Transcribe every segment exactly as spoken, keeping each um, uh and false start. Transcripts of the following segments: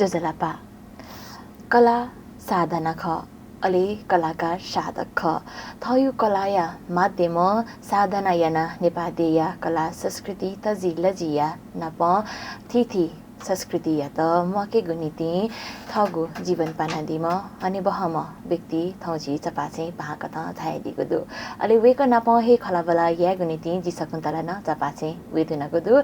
ज्वजलपा। कला साधना खः, अले कलाकार साधक खः। थःयु कलाया माध्यमं साधना यानाः नेपाः देय्‌या कला संस्कृति तजिलजिया नापं थीथी संस्कृतियात म्वाकेगु निंतिं थःगु जीवन पानादीम्ह हनेबहःम्ह व्यक्ति थौं झी चपाःछेँय् पाहांकथं झायादीगु दु। अले वय्‌कः नापं हे खँल्हाबल्हा यायेगु निंतिं जि शकुन्तला नं चपाःछेँय् वयेधुनागु दु।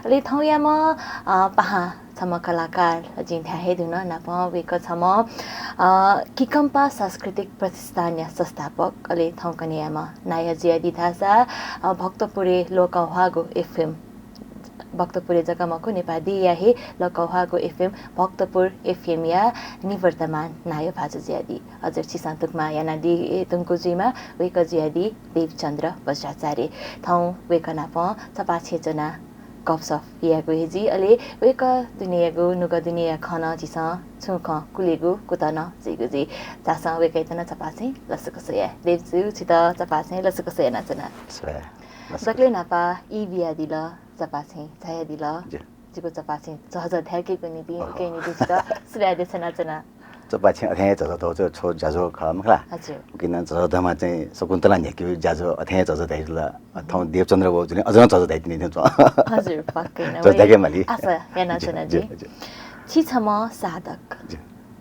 अले थौंयाम्ह, अ, पाहां छम्ह कलाकार जिं धाये हे धुन, नापं वय्‌कः छम्ह, अ, किकम्पा सांस्कृतिक प्रतिष्ठानया संस्थापक, अले थौंकन्हय्‌याम्ह नायः जुयादी धाःसा, अ, भक्तपुरय् लकःह्वाःगु एफएम, भक्तपुरय् जक मखु, नेपाः देय्‌या हे लकःह्वाःगु एफएम भक्तपुर एफएमया निवर्तमान नायः भाजु जुयादी। हजुर, छिसं तुकमा यानादी धुंकूगु जुइमाः, वय्‌कः जुयादी देवचन्द्र बज्राचार्य। थौं वय्‌कः नापं चपाःछेँय् च्वनाः गपसप यायेगु हे जुइ। अले वय्‌कः दुनेयागु नुगः दुनेया खँ नं झीसं छुं खँ कुलेगु कुतः नं जुइगु जुइ। झासँ वय्‌कःयात नं चपाःछेँय् लसकुस याये। देवजु, छितः चपाःछेँय् लसकुस यानाच्वना। दकलय् न्हापां ई बियादिल, चपाःछेँय् झायादिल। जिगु चपाःछेँय् झःझः धाय्‌केगु निंतिं, उकिया निंतिं छितः सुभाय् देछानाच्वना। चपाःछेँय् अथें हे झःझः धाःगु छगू ज्याझ्वः खः, मखु ला? हजुर। उकिं नं झःझः धाःम्ह चाहिँ शकुन्तलां न्ह्याकेगु ज्याझ्वः अथें हे झःझः धाइदिल। थौं देवचन्द्र वःगु जुलिं अझ नं झःझः धाइतिनि थ्व। हजुर, पक्कै नं। झःझः धाय्‌के माली। आशा यानाच्वना जि। जि, जि। छि छम्ह साधक। जि।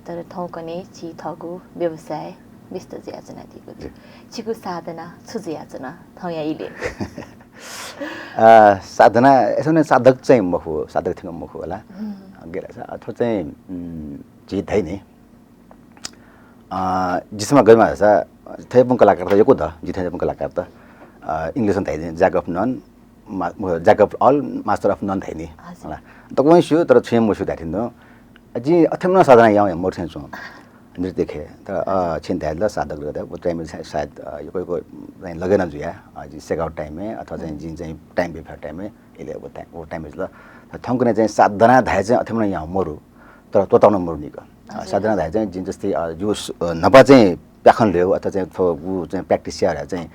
तर थौंकन्हय् छि थःगु व्यवसायय् व्यस्त जुयाच्वनादीगु दु। जि। छिगु साधना छु जुयाच्वन थौंया इलय्? अ, साधना, यसो नै साधक चाहिँ मखु, साधक थें मखु होला। हम्म। अ, गेला सा, अथवा चाहिँ, उम्, झी धाइ नि। अ, जिसमा गय्‌मा धाःसा, थ्व हे बुँ कलाकार त यक्व दु, जि थें हे बुँ कलाकार त। अ, English नं धाइ नि, Jack of none, मा-, म-, Jack of all, master of none धाइ नि। हजुर। होला। दक्वं स्यू, तर छुं हे मस्यू धाइ नि। जिं अथेम्ह नं साधना यानागु मरु थें च्वं। नृत्य खँय्। तर, अ, छिं धायेधुन साधक धायेधुन, व time-य् सायद, अ, यक्व यक्व चाहिँ लगे नं जुया, अ, जिं सय्‌काःगु time-य् अथवा चाहिँ जिं चाहिँ time ब्यूगु time-य्, इलय् व time, व time-य् जुल। तर थौंकन्हय् चाहिँ साधना धाये चाहिँ अथेम्ह नं यानागु मरु, तर त्वःतागु नं मरु निक। अ, हजुर। साधना धाये चाहिँ जिं जस्तै, अ, जि स-, अ, न्हापा चाहिँ प्याखं ल्ह्वयेगु अथवा चाहिँ थ्व चाहिँ practice यायेगु चाहिँ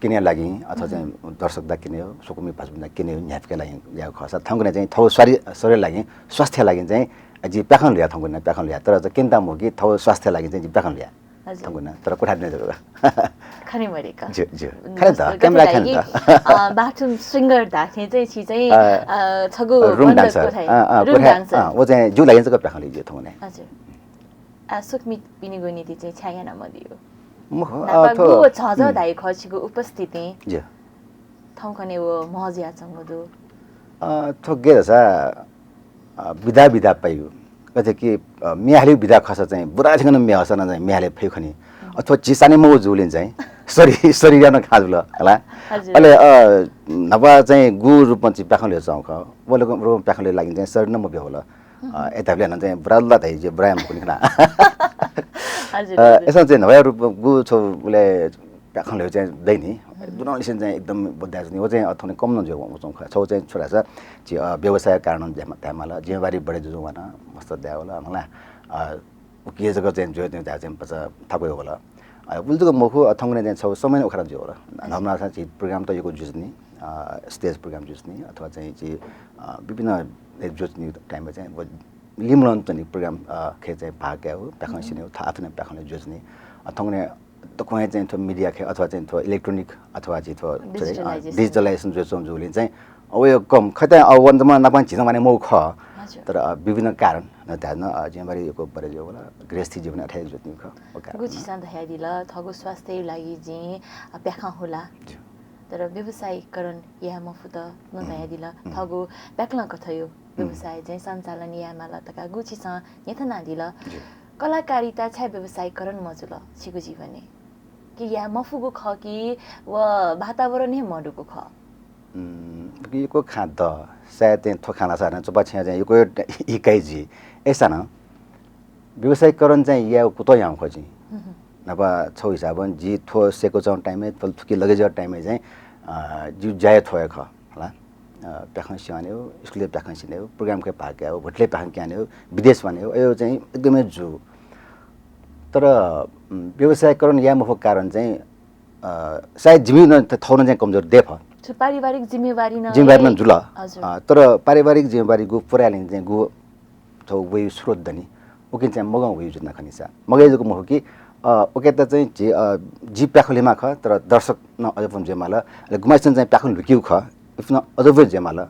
क्यनेया लागि अथवा चाहिँ दर्शकत क्यनेया, स्वकुमि भाजुपिन्त क्यनेया न्ह्याकेया लागि याःगु खःसा, थौंकन्हय् चाहिँ थःगु शरीर, शरीरया लागि, स्वास्थ्यया लागि चाहिँ जिं प्याखं ल्ह्वया थौंकन्हय्, प्याखं ल्ह्वया। तर चाहिँ क्यनेत मखु कि थौं स्वास्थ्यया लागि चाहिँ जिं प्याखं ल्ह्वया। हजुर। थौंकन्हय्। तर कोठा दुने जक। खने मरेक। ज्यू, ज्यू। खने त, जस्तो camera खने त। अ, bathroom singer धाःथें चाहिँ छि चाहिँ, अ, अ, छगु room बन्द dancer। कोठा, अ, अ, room कोठा, dancer। अ, व चाहिँ जिगु लागि जक प्याखं ल्ह्वया थौंकन्हय्। हजुर। आ, स्वकुमिपिनिगु निंतिं चाहिँ छाय् याना मदियो? मखु, अ, न्हापा थ्व, गु झःझः धाइ खः छिगु उपस्थिति। ज्यू। थौंकन्हय् व म्ह जुयाच्वंगु दु। अ, थ्व गय् धाःसा, अ, विधा विधा पाइगु। कथं कि, अ, म्ये हालेगु विधा खःसा चाहिँ बुरा थें नं म्ये हःसा नं चाहिँ म्ये हाले फइ खनी। अथवा झी साने मगु जूगुलिं चाहिँ शरीर, शरीरया नं खा जुल, हला। हजुर। अले, अ, न्हापा चाहिँ गु रूपमा चाहिँ प्याखं ल्ह्वयेच्वंगु खः। व रूपमा प्याखं ल्ह्वयेगु लागि चाहिँ शरीर नं मब्यू होला। अ, अय् धाःबलय् नं चाहिँ बुरा ला धाइ, जि बुरा हे मखु नि खला। हजुर, अ, हजुर। यसं चाहिँ न्हापा रूपमा गु छगू उलि प्याखं ल्ह्वयेगु चाहिँ दइ नि। दुनंनिसें चाहिँ एकदम बद्धाय् जुइ नि। व चाहिँ अ, थौंकन्हय् कम नं जुयाच्वंगु खः। छगू चाहिँ छु धाःसा, झी, अ, व्यवसाय कारणं धाये, धायेमाल, जिम्मेवारी बढे जुजुं वन, मस्त दाये वल, हला। अ, उकिं जक चाहिँ जुयाच्वंगु धाये चाहिँ भचा थाकुइ वल। अ, उलि जक मखु, अ, थौंकन्हय् चाहिँ छगू समय नं उखाना जुइ वल। हजुर। न्हापा न्हापा चाहिँ झी program त यक्व जुइ नि, अ, stage program जुइ नि, अथवा चाहिँ झी, अ, विभिन्न जुइ नि time-य् चाहिँ व लिमनं चाहिँ program, अ, खँय् चाहिँ भाग कायेगु, प्याखं स्यनेगु, थः आःतुं प्याखं ल्ह्वयेगु जुइ नि। अ, थौंकन्हय् दक्वं हे चाहिँ थ्व media खँय् अथवा चाहिँ थ्व electronic अथवा चाहिँ थ्व, sorry, अ, digitalization। Digitalization जुयाच्वंगु जूगुलिं चाहिँ अ, वय् कम। खः त, अ, व नं न्हापा झीसं माने मखु खः। हजुर। तर, अ, विभिन्न कारण, अ, धायेधुन, अ, जिम्मेवारी यक्व बढे जुइ वल, गृहस्थी जीवन अथे हे जुइ नि खः, व कारण। गु छिसं धयादिल, थःगु स्वास्थ्यया लागि जिं, अ, प्याखं हुला। ज्यू। तर व्यवसायीकरण याये मफुत नं धयादिल। थःगु प्याखंया कथंया व्यवसाय चाहिँ सञ्चालन यायेमाल धकाः गु छिसं न्ह्यथनादिल। ज्यू। कलाकारिता छाय् व्यवसायीकरण मजुल छिगु जीवनय्? कि याये मफुगु खः कि व वातावरण हे मदुगु खः? उम्, यक्व खँ द, सायद चाहिँ थ्व खँ ल्हाःसा नं चपाःछेँय् चाहिँ यक्व इकाइ जुइ। अय्‌सां नं व्यवसायीकरण चाहिँ यायेगु कुतः यानागु खः जिं। न्हापा छगू हिसाबं जि थ्व सय्‌काच्वंगु time-य्, थ्व थुकी लगे जुयाच्वंगु time-य् चाहिँ, अ, जिगु ज्या हे थ्व हे खः, हला। अ, प्याखं स्यनेगु, स्कुलय् प्याखं स्यनेगु, program खँय् भाग कायेगु, होटलय् प्याखं क्यनेगु, विदेश वनेगु, अय् चाहिँ एकदम हे जू। तर, उम्, व्यवसायीकरण याये मफुगु कारण चाहिँ, अ, सायद जिमि नं थ-, थौं नं चाहिँ कमजोर दयेफः। पारिवारिक जिम्मेवारी नं, जिम्मेवारी नं जुल। हजुर। अ, तर पारिवारिक जिम्मेवारी गु पूरा यायेगु लागि चाहिँ गु थ्व वयु स्रोत दनि, उकिं चाहिँ मगं वयु जुतना खनिसा। मगं जक मखु कि, अ, उकेत चाहिँ झी, अ, जि प्याखुलिमा खः, तर दर्शक न अझ पनि जुइमाल। अले गुमासिनं चाहिँ प्याखुलि लुकिउ खः, इपिं अझ पनि जुइमाल।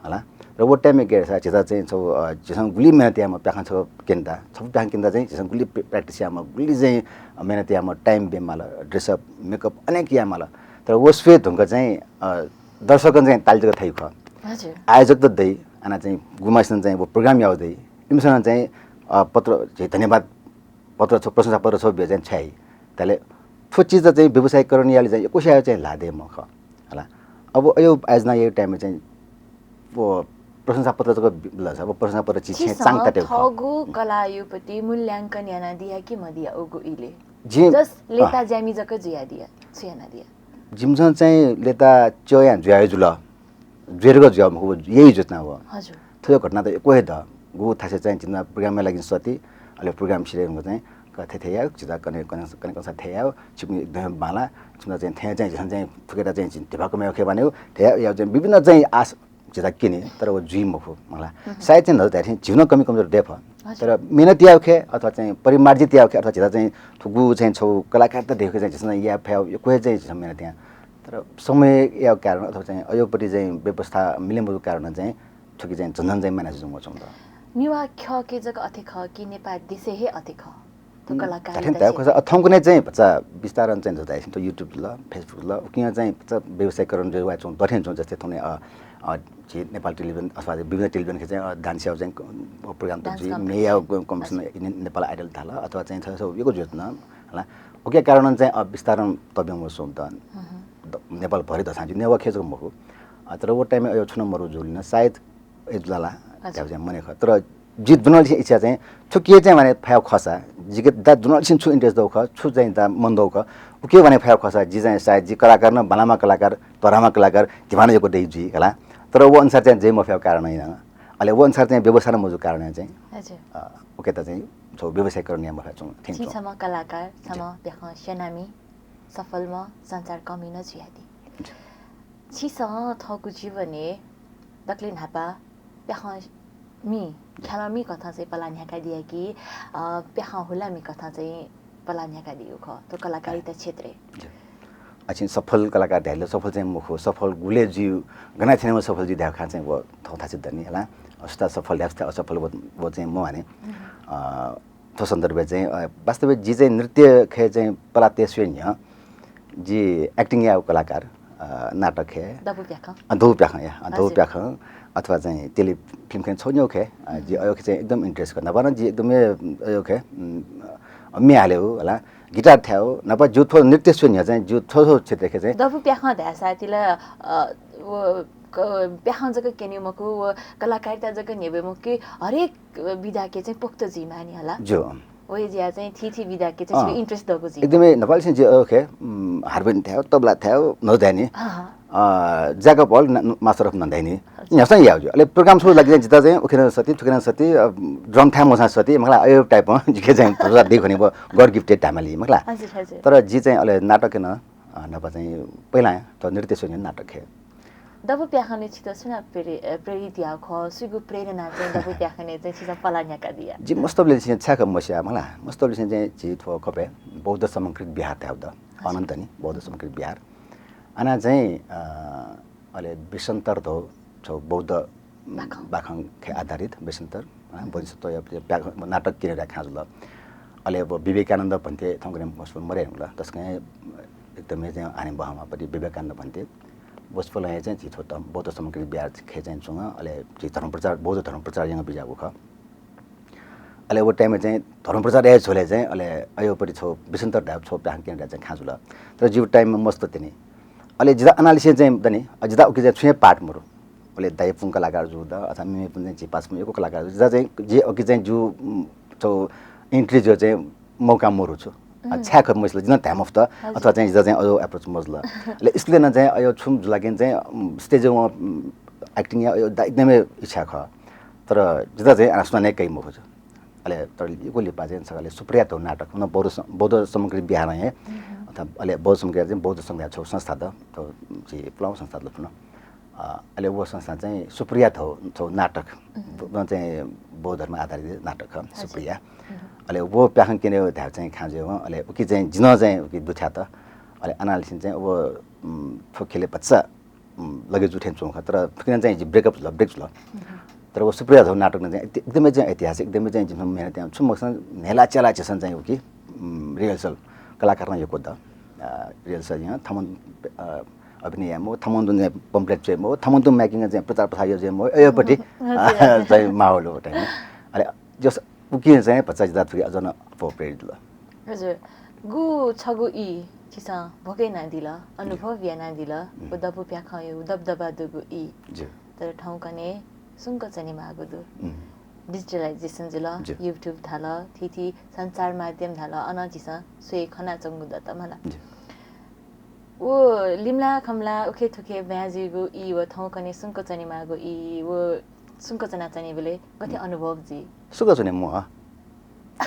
हला। र वो टाइमय् गेसा झीत चाहिँ छौ, अ, झीसं गुलि मेहनत यामा प्याखं छौ केन्दा, छौ प्याखं केन्दा चाहिँ झीसं गुलि प्र्या-, practice यामा, गुलि चाहिँ, अ, मेहनत यामा, time बेमाल, dress up, makeup अनेक यामाल। तर वो स्वये धुंक चाहिँ, अ, दर्शकं चाहिँ ताली जक थाइ खः। हजुर। आयोजक त दइ, आना चाहिँ गुमासिनं चाहिँ वो program याउ दइ। इमिसनं चाहिँ, अ, पत्र, झी धन्यवाद पत्र छौ, प्रशंसा पत्र छौ बे चाहिँ छ्याइ। ताले थ्व चिज चाहिँ व्यवसायीकरण याले चाहिँ यक्वस्यायो चाहिँ ला दे मखः। हला। अब अयो आयोजना यो टाइमय् चाहिँ वो प्रशंसा पत्र जक बि-, ल छ, अब प्रशंसा पत्र चिज चाहिँ छिसं चांग ताते खः। थगु कलायुपति मूल्यांकन याना दिया कि मदिया उगु इले? जि-, just लेता अँ। ज्यामि जक जुया दिया, छु याना दिया? जिमिसं चाहिँ लेता च्यया जुया जुल। ज्वेरग जुया मखु, यही जुतना व। हजुर। थ्व घटना त यक्व हे द। गु थासे चाहिँ जिमिना program लागि सति, अले program सिरे चाहिँ क थे थे या, जिता कने, कने, कने कंसा थे या, छिम एकदम बाला, छिम चाहिँ थे चाहिँ, झन चाहिँ फुकेता चाहिँ झिन धिबा कमे ओखे बाने, थे या, या चाहिँ विभिन्न चाहिँ आस जिता किने, तर वो जुइ मखु, मला। सायद चाहिँ नजर धाइ झिन कमी कमजोर देफ। हजुर। तर मेहनत याउ खे, अथवा चाहिँ परिमार्जित याउ खे, अथवा जिता चाहिँ थुगु चाहिँ छौ कलाकार त देखे चाहिँ झिन या फे यक्व हे चाहिँ झिन मेहनत या। तर समय या कारण अथवा चाहिँ अयोपरि चाहिँ व्यवस्था मिले मजु कारण चाहिँ थुकी चाहिँ झन्झन चाहिँ manage जुङ वचुङ त। नेवा ख्यके जक अथे खः कि नेपाल देशे हे अथे खः? त कलाकार धाथें तया खोसा अथौं कुने चाहिँ भचा विस्तारण चाहिँ जुदा इसिन त YouTube ल, Facebook ल, उकिया चाहिँ भचा व्यवसायीकरण जो वा चुङ दथें चुङ जस्ते थौने, अ, अ, झी नेपाल टेलिभिजन अथवा विभिन्न टेलिभिजन के चाहिँ, अ, dance याउ चाहिँ program त dance जी competition। मेया competition ने-, नेपाल Idol धाल अथवा चाहिँ छ, छ, यको जोत न, हला। उके कारण चाहिँ, अ, विस्तारण तब्यं वसुं त। हम्म। द-, नेपाल भरि दसां जी नेवा खेजक मखु। अ, तर वो टाइम अयो छुन मरु जुलिन, सायद ए जुलाला, हजुर। त्याउ चाहिँ मने ख। तर जि दुनल इच्छा चाहिँ, छु के चाहिँ माने फया खसा, जिके दा दुनल सिन छु interest दौ ख, छु चाहिँ दा मन दौ ख, उके माने फया खसा, जि चाहिँ सायद जि कलाकार न, बालामा कलाकार, तरामा कलाकार, धिमाना यको दे जुइ, हला। तर वो अनुसार चाहिँ जे मफया कारण है न। अले वो अनुसार चाहिँ व्यवस्था न मजु कारण चाहिँ, हजुर। अ, उके त चाहिँ छौ व्यवसायीकरण या मफया चुङ, थिन चुङ। छमा कलाकार, जी। छमा प्याखं सेनामी, सफलमा संसार कमी न जुयादी। जी। छिसं थःगु जीवनय् दकले न्हापा प्याखं मी, ख्यालः मी कथं चाहिँ पला न्ह्याकादिया कि, अ, प्याखं हुला मी कथं चाहिँ पला न्ह्याकादियो ख, त कलाकारिता क्षेत्रय्? जी। अछिन सफल कलाकार धाइले सफल चाहिँ मुखु, सफल गुले जिउ, गना थिनेमा सफल जिउ धाउ खा चाहिँ वो थौ थाचित दनि, हला। अस्ता सफल धाउ, अस्ता असफल वो, वो चाहिँ मवाने। हम्म। अ, थ्व सन्दर्भय् चाहिँ, अ, वास्तवय् जि चाहिँ नृत्य खे चाहिँ पला तेस्वे न्ह्य, जि acting या कलाकार, अ, नाटक खे। दबु प्याखं? अ, दबु प्याखं या, अ, दबु हजुर। प्याखं अथवा चाहिँ tele film खे छौ न्यौ खे, अ, जि अयो खे चाहिँ एकदम interest ख। नबान जि एकदम अयो खे, उम्, अ, मे हाले हो, हला। Guitar थ्याउ, नबा जु थ्व नृत्य स्वे न्ह्य चाहिँ जु थ्व, थ्व क्षेत्र खे चाहिँ। दबु प्याखं धायसा तिला, अ, वो, क-, प्याखं जक केने मखु, वो कलाकारिता जक न्ह्यबे मखु कि हरेक विधा के चाहिँ पोख्त जुइ मानि हला। जो। ओए जिया चाहिँ थी थी विधा के चाहिँ अँ। छिके interest दगु जुइ। एकदमै नेपाली चाहिँ जे ओखे, उम्, हारमोनियम थ्याउ, तबला थ्याउ, नजाने। अँ, अँ। अ, ज्याकब हल न-, न-, master of नजाने। अच्छा। न्ह्यसं याउ जो। अले program show लागि चाहिँ जिता चाहिँ उखेन सति, थुखेन सति, अ, drum थ्याउ मसा सति, मखला अयो type अ, जिके चाहिँ भरोसा दे खने वो, God gifted धामाली, मखला। हजुर, हजुर। तर जि चाहिँ अले नाटक न, अ, नबा चाहिँ पहिला त नृत्य स्वे न्ह्य नाटक हे। दबु प्याखने छित सुना प्रेरि-, अ, प्रेरित याउ ख, सुगु प्रेरणा चाहिँ दबु प्याखने चाहिँ छित पला न्ह्याकादिया? जि मस्तबले छिं छ्याक मस्या मला, मस्तबले छिं चाहिँ झी थ्व खपे बौद्ध समकृत विहार धाउ द, हजुर। अनन्तनी बौद्ध समकृत विहार। अना चाहिँ, अ, अले बेसन्तर धौ छौ बौद्ध बाखं। बाखं खे आधारित बेसन्तर, अ, बोधिसत्व या प्या-, नाटक किने राख्या जुल। अले अब विवेकानन्द भन्ते थौंकने मरे हुला, तसकं एकदमै चाहिँ आने बहमा पति विवेकानन्द भन्ते। वसपोलय् चाहिँ झी थ्व त बौद्ध समकृत विहार खे चाहिँ चुंग, अले झी धर्म प्रचार, बौद्ध धर्म प्रचार यंग बिज्यागु ख। अले वो टाइमय् चाहिँ धर्म प्रचार याये झोले चाहिँ अले अयोपरि छौ विसन्तर धाय् छौ प्याखं केन्द्र चाहिँ खा जुल। तर जिउ टाइमय् मस्त तिनि। अले जिता analysis चाहिँ दनि, अ, जिता उके चाहिँ छुं हे part मरु। अले दाइ पुं कलाकार जु द, अथवा मिमे पुं चाहिँ झी पास पुं यक्व कलाकार जु। जिता चाहिँ जे उके चाहिँ जु, उम्, छौ entry जो चाहिँ मौका मरु छु। अ, हम्म। छ्या खत मसिल, जिना धाय् मफुत, हजुर। अथवा चाहिँ जिता चाहिँ अयो approach मजुल। अले स्कुलय् न चाहिँ अयो छुम जुलाकेन चाहिँ, उम्, stage व, उम्, acting या अयो दा-, एकदमै इच्छा ख। तर जिता चाहिँ आना सुनाने कइ मखु छु। अले तर यक्व लिपा चाहिँ छगले सुप्रिया धौ नाटक, हुन बौद्ध स-, बौद्ध समकृत विहार हे, हम्म। अथवा अले बौद्ध समकृत चाहिँ बौद्ध समुदाय छौ संस्था द, त झी पुलाउ संस्था द पुन। अ, अले व संस्था चाहिँ सुप्रिया धौ छौ नाटक, व चाहिँ बौद्ध धर्म आधारित नाटक खः, सुप्रिया। अले व प्याखं क्यने धायेबलय् चाहिँ खँ जुयावं, अले उकी चाहिँ जिं चाहिँ उकी दुथ्यात। अले अनालिसिन चाहिँ व, उम्, थ्व ख्यलय् भचा, उम्, लगे जू थें च्वं खः, तर थुकिनं चाहिँ जि breakup जुल, break जुल। तर व सुप्रिया धौ नाटक नं चाहिँ एकदमै चाहिँ ऐतिहासिक, एकदमै चाहिँ जिमिसं मेहनत यानाः छु मखुसां न्हय्ला च्याला झीसं चाहिँ उकी, उम्, rehearsal, कलाकारं यक्व द, अ, rehearsal यानाः थमं, अ, अभिनय यायेमाः, थमं तुं चाहिँ pamphlet च्वयेमाः, थमं तुं माइकय् चाहिँ प्रचार प्रसार यायेमाः, अय्‌पट्टि चाहिँ माहौल हो time। अले जस उकी चाहिँ भचा जितः थुकी अझ नं अप्वः प्रेरित जुल। हजुर, गु छगू ई छिसं भोगे यानादिल, अनुभव यानादिल, व दबू प्याखंया दबदबा दुगु ई। तर थौंकन्हय् सुंक च्वनेमाःगु दु। Digitalization जुल, YouTube धाल, थीथी सञ्चार माध्यम धाल, अनं झीसं स्वये खनाच्वंगु दत मला। व लिमला खमला उखे थुखे ब्वाँय् जुइगु ई व थौंकन्हय् सुंक च्वनेमाःगु ई व सुंक च्वनाच्वनीबलय् गथे अनुभव जुइ? सुंक च्वने म्वाः।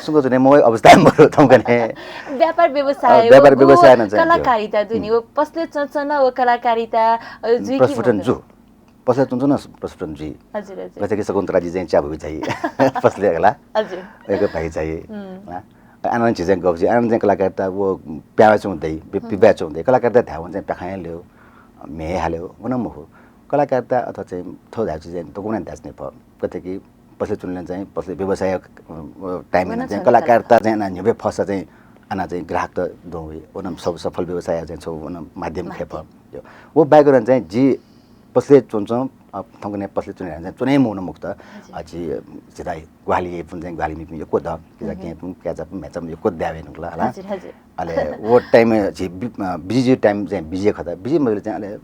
सुंक च्वने म्वाःगु अवस्थाय् मरु थौंकन्हय्। व्यापार व्यवसाय, अ, व्यापार व्यवसाय नं चाहिँ कलाकारिता दुनि, व पसलय् च्वंच्वं व कलाकारिता, अ, जुइ कि प्रस्फुटन मखु? जु। पसलय् च्वंच्वं नं प्रस्फुटन जुइ। हजुर, हजुर। गथे कि शकुन्तलाजी चाहिँ च्या भुगि झाइ। पसलय् हला। हजुर। एक भाइ झाइ। हला। आनन्द झी चाहिँ गफ जुइ, आनन्द चाहिँ कलाकारिता व प्यावाय् च्वं दइ, पि-, पिबाय् च्वं दइ। कलाकारिता धायेवं चाहिँ प्याखं हे ल्यू, म्ये हे हाल्यो, व नं मखु। कलाकारिता अथवा चाहिँ थ्व धायेगु चाहिँ दक्वं नं धायेगु चाहिँ फः। गथे कि पसलय् च्वनेबलय् चाहिँ पसलय् व्यवसाय, अ, time नं चाहिँ कलाकारिता चाहिँ अना न्ह्यब्वये फसा चाहिँ अना चाहिँ ग्राहकत दं वइ। व नं सब सफल व्यवसाय चाहिँ छौ व नं माध्यम खः फः। यो, व बाहेक नं चाहिँ जि पसलय् च्वंच्वं, अ, थौंकन्हय् पसलय् च्वने चाहिँ च्वने मौन मुक्त। अ, जि, अ, झीत ग्वाहालि याइपिं चाहिँ ग्वाहालि मेपिं यक्व द। किजा केहेँपिं, काय्‌चापिं, म्ह्याय्‌चापिं यक्व द्यावय् नुकल हला। हजुर, हजुर। अले व time झी बि-, अ, busy time चाहिँ busy खः त। Busy मजुल चाहिँ अले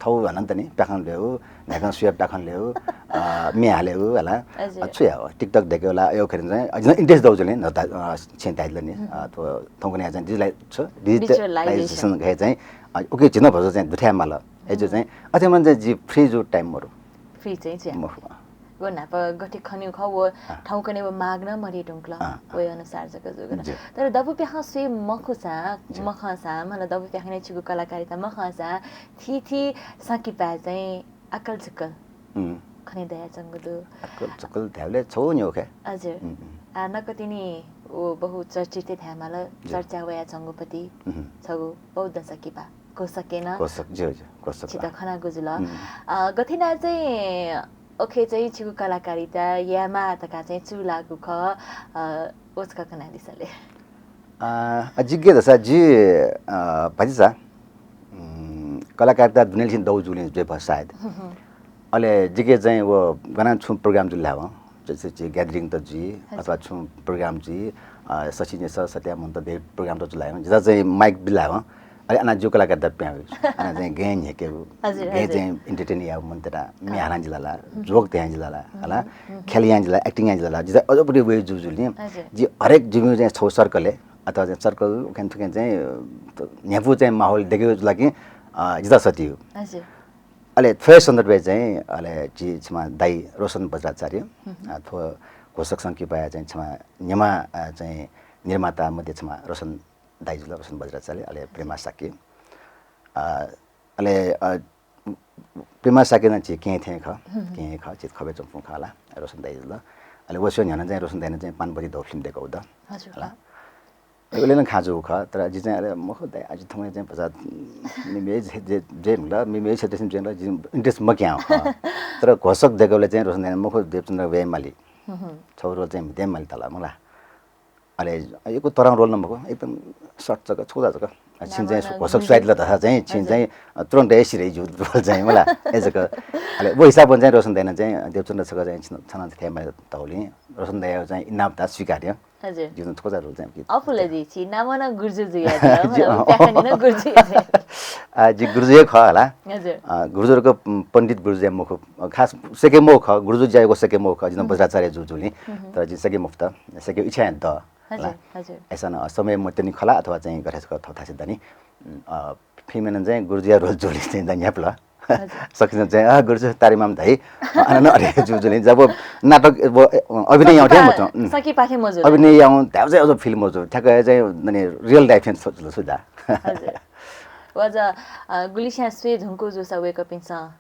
थौ हनं तनि प्याखं ल्यू, न्हाय्कं स्वयाः प्याखं ल्यू, अ, म्ये हाल्यो हला। हजुर। अ, छु याः, TikTok देख्यो ला, अयो खरे चाहिँ, अ, जिं interest दौ जुल नि, न त, अ, छेँ ताइदिल नि, अ, थ्व, थौंकन्हय् चाहिँ digitali-, छु, digitalization। Digitalization गथे चाहिँ, अ, उकी झीनं भचा चाहिँ दुथ्याये माल। अय्‌जु चाहिँ, अथे मन चाहिँ जि free जु time मरु। Free चाहिँ छु याः? मखु। व न्हापा गथे खन्यु खः, व थौंकन्हय् व माग नं मदये धुंकल। व अनुसार जक जुल। तर दबू प्याखं स्वये मखुसां, मखंसां, मला दबू प्याखं नं छिगु कलाकारिता मखंसां, थीथी संकिपाय् चाहिँ आकल झुकल खने दयाच्वंगु दु। आकल झुकल धायेबलय् छौ न्यौ खः। हजुर। आ, नकतिनि व बहुचर्चित हे धायेमाल, चर्चा वयाच्वंगु पति छगू बौद्ध संकिपा। घोषकय् नं घोषक, ज्यू, ज्यू, घोषक छित खनागु जुल। अ, गथे याना चाहिँ, ओखे चाहिँ छिगु कलाकारिता यायेमाः धकाः चाहिँ चूलाःगु खः, अ, व छकः कनादिसँ ले। अ, अ, जिके धसा जि, अ, भतिचा, उम्, कलाकारिता दुनेलिसिं दौ जुलिं जुइफः सायद। अले जिके चाहिँ व गनं छुं program जुल धायेवं, जैसे चाहिँ gathering त जुइ, अथवा छुं program जुइ, अ, सछि न्यसः सत्या मन्त दे program त जुल धायेवं। जितः चाहिँ mic बिल धायेवं, अले अना ज्यू कलाकारिता प्यां वइ। अना चाहिँ गय् न्ह्यकेगु, गय् चाहिँ entertain यायेगु मन तता, म्ये हालां जिलाला, joke धयां जिलाला, हला, ख्याल यां जिला, acting यां जिलाला, जितः अझ बढी वइ जु जुलिं। जि हरेक जिमि चाहिँ छौ circle-य्, अथवा चाहिँ circle उखेन थुखेन चाहिँ, अ, न्ह्यापु चाहिँ माहौल देके जुल कि, अ, जितः सतियो। अले थ्व सन्दर्भय् चाहिँ, अले जि छमा दाइ रोशन बज्राचार्य, अ, थ्व घोषक संकिपाया चाहिँ छमा न्यमा, अ, चाहिँ निर्माता मध्ये छमा रोशन दाइ जुल, रोशन बज्राचार्य, अले प्रेमा शाक्य। अ, अले, अ, प्रेमा शाक्य नं झी केहेँ थें खः, केहेँ खः, झी खबय् च्वंपिं खः ला, रोशन दाइ जुल। अले व स्वयां न्ह्यःने चाहिँ रोशन दाइनं चाहिँ पानपति दौ film देकौ द। हजुर। हला। अले नं खँ जूगु खः, तर जि चाहिँ अले मखु दाइ, अझ थौंया चाहिँ भचा मिमे जे, जे, जे म्हला, मिमे छे देसिम जेन जि interest मक्यां खः। तर घोषक देकबले चाहिँ रोशन दाइनं मखु देवचन्द्र वये माली। छौ role चाहिँ म्हिते माली तला मला। अले यक्व तरं role नं मखु, एकदम short जक, छोटा जक। छिं चाहिँ घोषक स्वयादिल धसा चाहिँ, छिं चाहिँ, अ, तुरन्त हे सिरे जु role चाहिँ मला, ए जक। अले व हिसाबं चाहिँ रोशन दाइनं चाहिँ देवचन्द्र छकः चाहिँ छिन, छन थथे माली तौलिं, रोशन दाइया चाहिँ इनाप दा स्वीकार्य। हजुर। जिं थोचा role चाहिँ कि अपुल जि छि नामं नं गुर्जु जुया जि, अ, प्याखंय् नं गुर्जु जुया। आ, जि गुर्जु हे खः हला। हजुर। अ, गुर्जु रक पण्डित गुर्जु हे मखु, अ, खास सके मखु खः, गुर्जु ज्यायेगु सके मखु खः, जिं बज्राचार्य जु जुलिं। तर जि सके मफुत, सके इच्छा हे द। हजुर, हला। हजुर। अय्‌सां नं समय मत्यनि खला अथवा चाहिँ गथे छकः थःथासि दनि। अ, फिल्मय् नं चाहिँ गुर्जुया role जुलिं चाहिँ द न्ह्यापल। हजुर। सकिन चाहिँ, अ, गुरुजु तारिमाम धाइ। अ, अन, अन, अरे, जु, जुलिं, जब नाटक, व, अ, अभिनय याउँ थें मचौं। सकिपाखे मजु। अभिनय याउँ, धाउ चाहिँ अझ film मजु। ठ्याक्क चाहिँ, माने, real life थें सोच, सुधा। हजुर। व अझ, अ, गुलिस्यां स्वये धुंकू जूसा वय्‌कःपिन्सं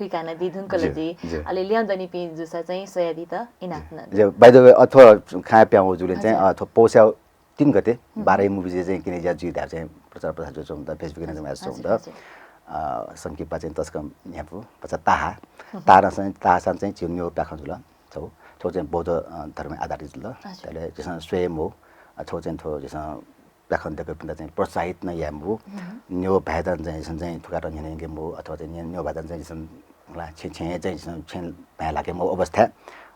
थुइकाना दी धुंकल जी, जी। अले ल्यं दनिपिं जुसा चाहिँ स्वयादीत इनाप न। जे, by the way, अथवा खाया प्याउ जुले चाहिँ, हजुर। अथवा पौस्या तीन गते, हम्म। बाह्र movie जे चाहिँ किने ज्या जुइ धा चाहिँ प्रचार प्रसार जो चाहिँ Facebook ने जमा हजुर, जुल। हजुर। अ, संकिपा चाहिँ तस्कम न्यापु, पचा ताहा। हम्म। तारा चाहिँ, ताहा सान चाहिँ झी न्यू प्याखं जुल। छौ, छौ चाहिँ बौद्ध, अ, धर्म आधारित जुल। हजुर। तले जैसे स्वयं हो, अ, छौ चाहिँ थो जैसे प्याखं दकपिन्त चाहिँ प्रोत्साहित न यामु। हम्म। न्यू भाइदान चाहिँ जैसे चाहिँ थुकाट न्यने गेमु, अथवा चाहिँ न्यू भाइदान चाहिँ जैसे ला छे, छे चाहिँ, छे, छे भाइ लागे मो अवस्था।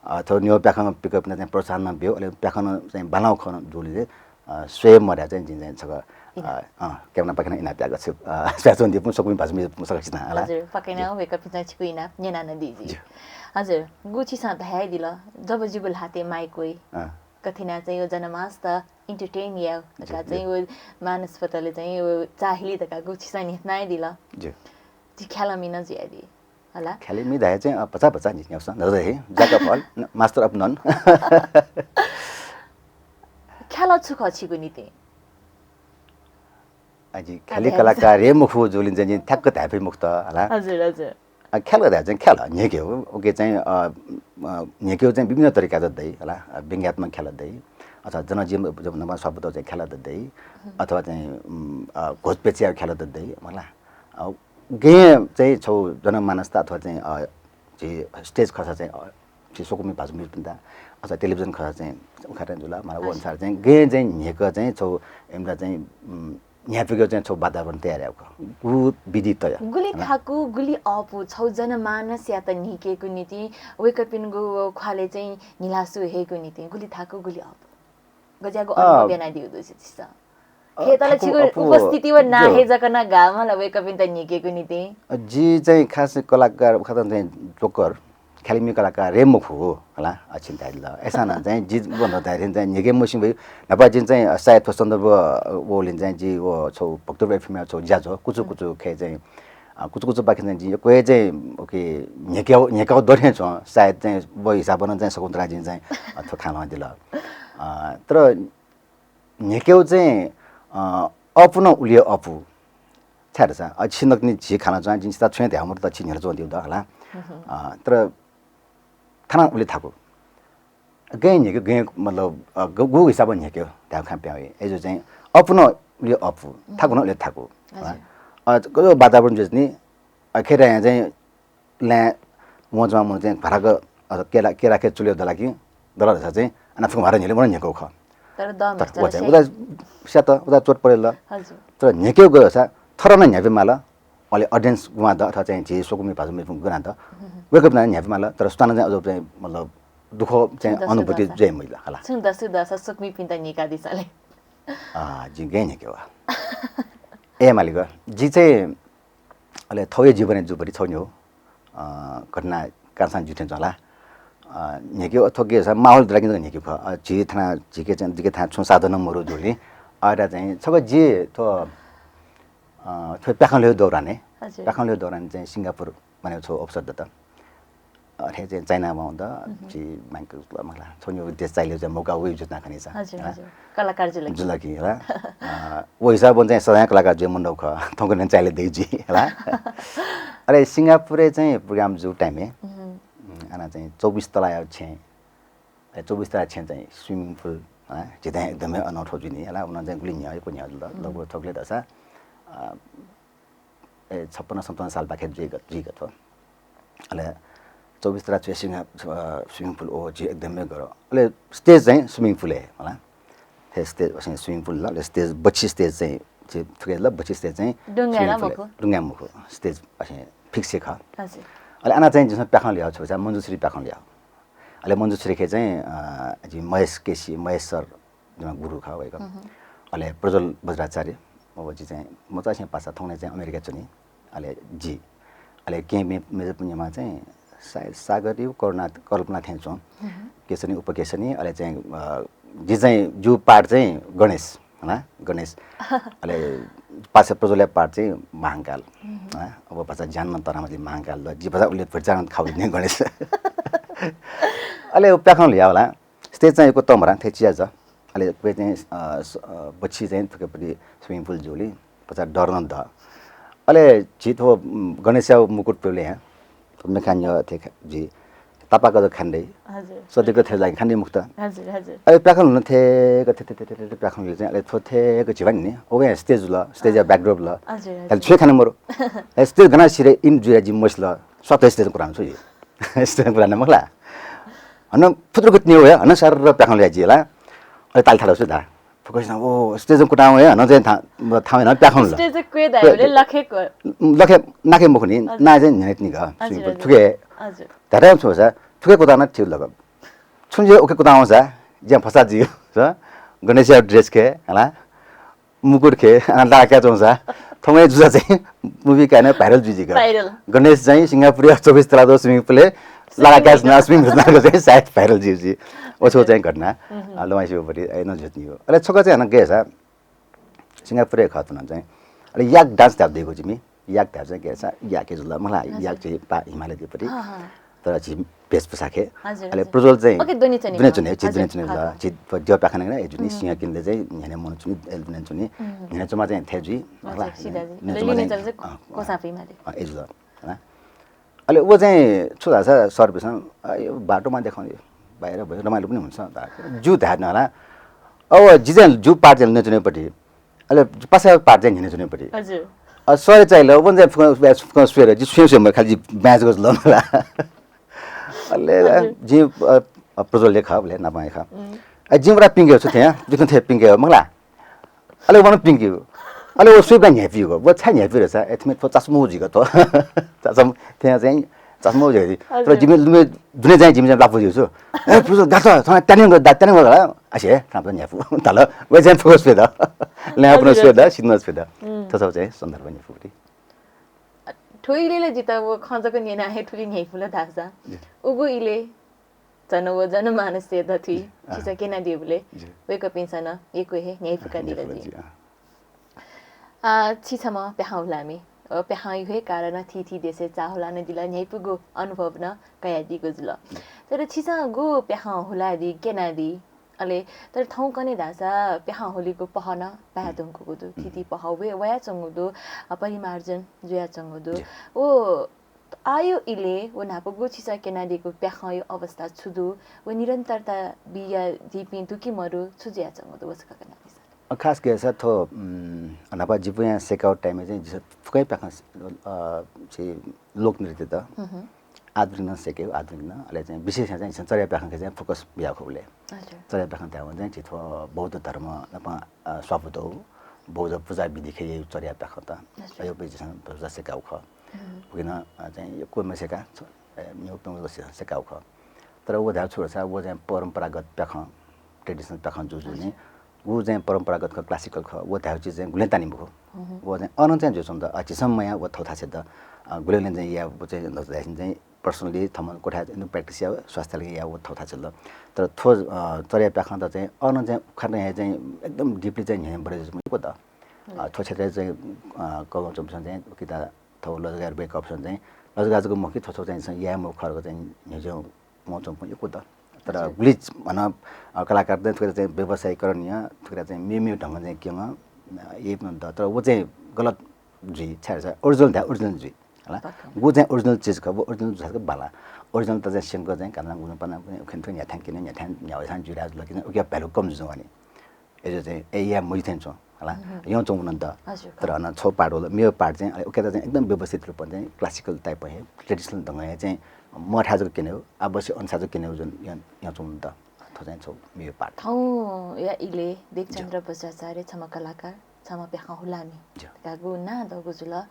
अ, थ्व न्यू प्याखं पिकपिन्त चाहिँ प्रोत्साहन नं ब्यू, अले प्याखं चाहिँ बालाउ खन जुले, अ, स्वयं मर्या चाहिँ जिं चाहिँ छक, अ, इनाप। अ, क्यामना पाखेन इनाप याग छु, अ, स्वयाच्वंदीपिं सकपिं भाजु मिजु सकसित नं, हला। हजुर, पाखेन जी। वय्कःपिन्त छिकु इनाप न्यनाना दी जी। जी। हजुर, गुछि सा धयादिल, जब जिगु ल्हाते माइक वइ। अ। कथिना चाहिँ यो जनमानसत entertain याउ, जी, धका चाहिँ जी। यो मानस पतले चाहिँ यो चाहली धका गुछि सा न्हितना दिल। जी। जी ख्याल मिन जुयादी। हला। ख्याल मि धाये चाहिँ, अ, भचा भचा नि न्याउसा, नजर हे, jack of all, न-, master of none। ख्याल छु खः छिगु निति? अजि ख्याली कलाकार हे मुखु जुलिन चाहिँ नि ठ्याक्क धाये फइ मुक्त, हला। हजुर, हजुर। अ, ख्याल धाये चाहिँ ख्याल, न्हेक्यौ, OK चाहिँ, अ, अ, न्हेक्यौ चाहिँ विभिन्न तरिका त दइ, हला। अ, व्यंग्यात्मक ख्याल दइ, अथवा जनजीवन, जब नमा शब्द चाहिँ ख्याल त दइ, हम्म। अथवा चाहिँ, उम्, अ, घोषपेचिया ख्याल त दइ, हला। अ, गें चाहिँ छौ जनमानसता अथवा चाहिँ, अ, झी stage खसा चाहिँ, अ, झी स्वकुमि भाजु मिजु पिन्ता, अथवा television खसा चाहिँ उखान जुला, मला, हजुर। अनुसार चाहिँ गें चाहिँ न्हेक चाहिँ छौ एमदा चाहिँ, उम्, न्ह्यापिगु चाहिँ छौ वातावरण तयार याउ खः। गु विधि तय। गुलि हला। थाकु, गुलि अःपु, छौ जनमानसयात न्हिकेगु निति, वय्कःपिनिगु ख्वाले चाहिँ न्हिलासु हेगु निति, गुलि थाकु, गुलि अःपु। गज्यागु अ, अनुभव यानादिउ दु छिसं। अ, खेतल थाकु छिगु अप्वः उपस्थिति व नां जो। हे जक ना गामला वय्कःपिन्त न्हिकेगु निति। अ, जि चाहिँ खास कलाकार उखातन चाहिँ जोकर, ख्यालिमि कलाकार रे मुखु हला, अ, छिन्ताइल। ऐसा ना चाहिँ जि बन्द दाइरिन चाहिँ न्हिके मुसिं भई, नपा जिन चाहिँ सायद थ्व सन्दर्भ, अ, वलिन चाहिँ जि व छौ भक्तपुर FM या छौ ज्याझ्वः, कुचु हम्म। कुचु खे चाहिँ, अ, कुचु कुचु बाखे चाहिँ जि क्वे चाहिँ, OK, न्हेक्याउ, न्हेक्याउ दरे छु, सायद चाहिँ व हिसाबन चाहिँ शकुन्तला जिन चाहिँ, अ, थ्व खान दिल। अ, तर न्हेक्यौ चाहिँ, अ, अःपु नं उलि अःपु। छाय् धाःसा, अ, छिनकनि झी खाना चाहिँ, जिं छिता छुं धाये मरु त छि न्ह्यः च्वंदिउ द हला। हम्म। अ, तर थाना उलि थाकु। गय् न्हेक्यौ, गय् मतलब, अ, ग-, गु हिसाबं न्हेक्यौ धाये खा प्याउ। ए जो चाहिँ, अःपु नं उलि अःपु, हम्म। थाकु नं उलि थाकु। हजुर। अ, ग-, वातावरण जुइनि, अ, खेर चाहिँ ल्यां वंचमा मन चाहिँ भराक, अ, केरा, केरा खे चुले दला कि, दला धाःसा चाहिँ, अना फुक भारा न्हिले मन न्हेक्यौ खः। तर दम तर व चाहिँ, उदा स्यात, उदा चोट परेल। हजुर। तर न्हेक्यौ गयो सा, थर न न्ह्यापे माल, अले audience गुमा द, अथवा चाहिँ झी स्वकुमि भाजु मिजु गुना द, हम्म। वय्कःपिन्त न्ह्यापे माल, तर सुतान चाहिँ अझ चाहिँ, मतलब, दुःख चाहिँ अनुभूति जुइ महिला, हला। छुं दसु दस स्वकुमिपिन्त न्हिका दिसाले। अ, जि गय् न्हेक्यौ। ए मालिक, जि चाहिँ अले थौए जीवनय् जुपरि छौ न्यौ, अ, घटना कांसां जुथें च्वंला। अ, न्हेक्यौ अथवा के सा माहौल द्राकिं न्हेक्यौ खः। अ, झी थाना, झीके चाहिँ, झीके थाना छुं साधन मरु जुलि। अ, रा चाहिँ, छगः जि थ्व, अ, थ्व प्याखं ल्यौ दौरान हे। हजुर। प्याखं ल्यौ दौरान चाहिँ सिंगापुर माने छौ अवसर दत। अथे चाहिँ चाइना वं द, हम्म। झी माइक ला, मला, छौ न्यौ देश चाइले चाहिँ मौका वइ जुतना खनिसा। हजुर, हला। हजुर। कलाकार जुल कि। जुल कि, हला। अ, व हिसाबं चाहिँ सधैं कलाकार जुइ मन दौ खः, थौंकन्हय् चाइले दइ जुइ, हला। अले सिंगापुरय् चाहिँ program जु time हे, हम्म। उम्, अना चाहिँ चौबिस तलाया छेँ, ए, चौबिस तला छेँ चाहिँ swimming pool, हला, झिथें एकदमै अनौठो जुनि, हला, उन चाहिँ गुलि न्ह्यः, यक्व न्ह्यः जुल, हम्म। लगभग थौंकन्हय् दसा, अ, ए, छप्पन्न सन्ताउन्न साल पाखे जुइगत, जुइगत हो। अले चौबिस तला छेँ सिंगा, अ, swimming pool ओ झी एकदमै गर। अले stage चाहिँ swimming pool हे, हला। थे stage, अ, swimming pool ल, अले stage, बच्छि stage चाहिँ, छि, थुके ल, बच्छि stage चाहिँ डुङ्गा swimming ला pool हे, मखु। डुङ्गा मखु, stage, अ, fix हे खः। हजुर। अले अना चाहिँ जिसं प्याखं ल्याउ छु, चाहिँ मञ्जुश्री प्याखं ल्याउ। अले मञ्जुश्री खे चाहिँ, अ, जि महेश केसी, महेश सर, जिमा गुरु खः वय्कः। हम्म। अले प्रज्वल बज्राचार्य, व जि चाहिँ, म चाहिँ पासा थौंकन्हय् चाहिँ अमेरिका च्वनी। अले जि। अले कें मे-, मेजर पुण्यमा चाहिँ सायद सागर यु करुणा, कल्पना थें च्वं। हम्म। केसनी, उपकेसनी, अले चाहिँ, अ, जि चाहिँ जु part चाहिँ गणेश, हला, गणेश। अले पासा प्रज्वलया part चाहिँ महाकाल। हम्म। हला, अब भाषा ज्ञान न तरामा चाहिँ महाकाल ल, जि भाषा उल्लेख भरिचान खाउ नि गणेश। अले प्याखं ल्याउ हला। Stage चाहिँ यक्व तमरा, थें चिया ज। अले क्वे चाहिँ, अ, स-, अ, बच्छि चाहिँ थुकेपट्टि swimming pool जुलि, पचा डर न द। अले झी थ्व, उम्, गणेशया मुकुट पेले ह्या। थ्व मेखान यः थें खा-, जि तापाक जक खाने दइ। हजुर। सदिक थें लागि खाने मुक्त। हजुर, हजुर। अले प्याखं हुन थेक, थे, थे, थे, थे, थे, प्याखं हुइल चाहिँ, अले थ्व थेक झिभान नि, ओबे stage ल, stage या backdrop ल। हजुर, हजुर। अले छुं खाने मरु। अले stage गना सिरे in जुया जि मसिल, स्वात stage कुरां छु जि। Stage कुरां मखला। हन फुत्रुक तिनि वया, हन सार प्याखं ल्या जि ला। अले ताल थाल छु दा। फुकस ना, ओ, stage कुरां वया, हन चाहिँ था-, थां ना प्याखं ल। Stage क्वे दाइ, क्वे-, ले लखे क्व। लखे, नाके मखुनि, हजुर। ना चाहिँ न्ह्यने तिनि ग, हजुर, swimming pool, हजुर। थुके। हजुर। धारा छु सा, थुके कुदाना थिउ लग। छुं जे ओके कुदां सा, ज्या फसा जिउ, स, गणेश या dress के, हला, मुकुट के, अन लागा क्या चौं सा, थौं जुजा चाहिँ movie काने viral जुइ जिग। Viral। गणेश चाहिँ सिंगापुर या चौबिस तला दो swimming pool ए, लागा क्या ना swimming pool ना चाहिँ सायद viral जुइ जि। ओछो चाहिँ घटना, हम्म। अ, लमाइसी परि, ए, न जुत नि हो। अले छोका चाहिँ हन गए सा, सिंगापुर खतुन चाहिँ। अले याक dance धाप दिएको जिमि। याक धाप चाहिँ के सा, याक के जुल, मला, हजुर। याक चाहिँ पा हिमालय दिपरि। हाँ, हाँ। तर जि भेषभूषा खे। हजुर, अले हजुर। प्रज्वल चाहिँ ओके, दुने चुने दुने हो। चुने, जि हजुर, दुने चुने हजुर। ल, जि प-, दियो पाखा नगना, ए, जुनि हम्म। सिंह किनले चाहिँ न्ह्यने मन चुनि, एल दुने चुनि। हम्म। न्ह्यने चुमा चाहिँ थे जुइ, हजुर, मला, सिधा जुइ। न्ह्यने अले चुमा लिने चाहिँ, चले चाहिँ अँ, कोसा अँ, हिमालय। अँ, ए जुल, हला। अले व चाहिँ छु धाःसा सर्भिसं, अ, यो बाटोमा देखाउने, बाहिर भयो, रमाइलो पनि हुन्छ। जु धायेन होला। अब जि चाहिँ जु part चाहिँ न्ह्यने चुनेपट्टि, अले पासा part चाहिँ न्ह्यने चुनेपट्टि। हजुर। अ, सरे चाहिँल, वन चाहिँ फुकं, फुकं, फुकं स्वेर, जि स्वयं स्वयं खालि जि match गज ल मला। अले हजुर। जि, अ, अ, प्रज्वल लेखा, अले नापा लेखा। उम्। अ, जि बरा पिंके छु थे, जि थे पिंके हो, मखला। अले वन पिंके हो। अले वो स्वीप न्ह्यापी हो। वो छाय् न्ह्यापी रहेछ? ए, थ्व चस्मो जिग थ्व। चस्मो, थे चाहिँ चस्मो जिग। हजुर। तर जिमि लुमे दुने चाहिँ जिमि चाहिँ लापु जिउ छु। ए, प्रज्वल, दा त, थन त्यानिङ ग, दा त्यानिङ ग, आसे, थाम त न्ह्यापु। तल, वे चाहिँ फोकस पे द। ले अपन हजुर, स्वे द, हजुर। सिद्ध स्वे द। उम्। थ्व चाहिँ सन्दर्भ न्ह्यापु रे। थ्व इले ला जित वो खँ जक न्यना हे थुलि न्ह्याइपुल धाःसा। जी। उगु इले झन व जनमानसया दथुइ, अँ। छिसं क्यनादीबलय्, जी। वय्कःपिन्सं नं यक्व हे न्ह्याइपुकादिल, अँ, जि। अँ। आ, छि छम्ह प्याखं हुलामि। अ, प्याखंया हे कारणं थीथी देशय् चाःहुला नं दिल, न्ह्याइपुगु अनुभव नं कयादीगु जुल। जी। तर छिसं गु प्याखं हुलादी, क्यनादी, अले तर थौंकन्हय् धाःसा प्याखं हुलीगु पहः नं बाय् धुंकूगु दु। थीथी पहः वये, वयाच्वंगु दु, अ, परिमार्जन जुयाच्वंगु दु। जी। व आःया इले व न्हापागु छिसं क्यनादीगु प्याखंया अवस्था छु दु? व निरन्तरता बियादीपिं दु कि मदु? छु जुयाच्वंगु दु? व छकः कनादिसँ। अ, खास गय्सा थ्व, उम्, न्हापा जिपुया सेकाउ time-य् चाहिँ जिसं फुक्क प्याखं, अ, चाहिँ लोकनृत्य त। हम्म। आधुनिक नं सेकेउ, आधुनिक नं, अले चाहिँ विशेष चाहिँ झीसं चर्या प्याखंके चाहिँ focus बियाखुबलय्। हजुर। चर्या प्याखं धायेवं चाहिँ झी थ्व बौद्ध धर्म नाप, अ, स्वापू दौ, बौद्ध पूजा विधि खे चर्या प्याखं त। हजुर। अय् झीसं पूजा सेकाउ खः। हम्म। उकिं, अ, चाहिँ यक्व मसेका छ, ए, न्यू प्यंगू जक सेकाउ खः। तर व धायेउ छु धाःसा, व चाहिँ परम्परागत प्याखं, traditional प्याखं जुजुनि। हजुर। व चाहिँ परम्परागत खः, classical खः, व धायेउ चिज चाहिँ गुलें तानि मखु। हम्म। व चाहिँ अन चाहिँ जुयाच्वंगु दु, अ, झीसं मयाः व थौथाछेद। अ, गुलें गुलें चाहिँ याये व चाहिँ धाःसा चाहिँ personally थःम्हं क्वथाय् practice याये, स्वास्थ्य लागि याये व थौथाछेद। तर थ्व, अ, चर्या प्याखं त चाहिँ अन चाहिँ उखान हे चाहिँ एकदम deeply चाहिँ न्ह्यःने बढे जुइम्ह यक्व दु। अ, थ्व क्षेत्रय् चाहिँ, अ, कःघानाच्वंपिन्सं चाहिँ किता थ्व लजगार वय्कःपिन्सं चाहिँ लजगार जक मखु कि थ्व छगू चाहिँ याये मखु खः धकाः चाहिँ न्ह्यज्याःम्ह च्वंपिं यक्व दु। तर हजुर। गुलि हन, अ, कलाकार चाहिँ थुकिया चाहिँ व्यवसायीकरण या, थुकिया चाहिँ मेमेगु ढंगं चाहिँ क्यंगु, अ, याइपिं नं दु। तर व चाहिँ गलत जुइ, छाय् धाःसा original धाये original जुइ। हला? पक्का। गु चाहिँ original चिज खः, व original जुइ धाःसा बांला। Original त चाहिँ स्यंक चाहिँ काना गुना पाना उखेन थुखेन न्ह्याथाय् क्यने, न्ह्याथाय् न्ह्यावय् थाय् जुइ धाःसा ला कि उकिया value कम जुइ वनी। अय्जु चाहिँ ए याये मज्यू थें च्वं, हला? हम्म। यानाच्वंपिं नं दु। हजुर। तर हन छगू part वल, मेगु part चाहिँ, अले उकियात चाहिँ एकदम व्यवस्थित रूपं चाहिँ classical type हे, traditional ढंगं हे चाहिँ मथाय् जक क्यनेगु, आवश्यक अनुसार जक क्यनेगु जुन या-, यानाच्वंपिं नं दु। थ्व चाहिँ छगू मेगु part। थौंया इले देवचन्द्र ज्यू। बज्राचार्य छम्ह कलाकार, छम्ह प्याखं हुलामि। ज्यू। धकागु नां दःगु जुल।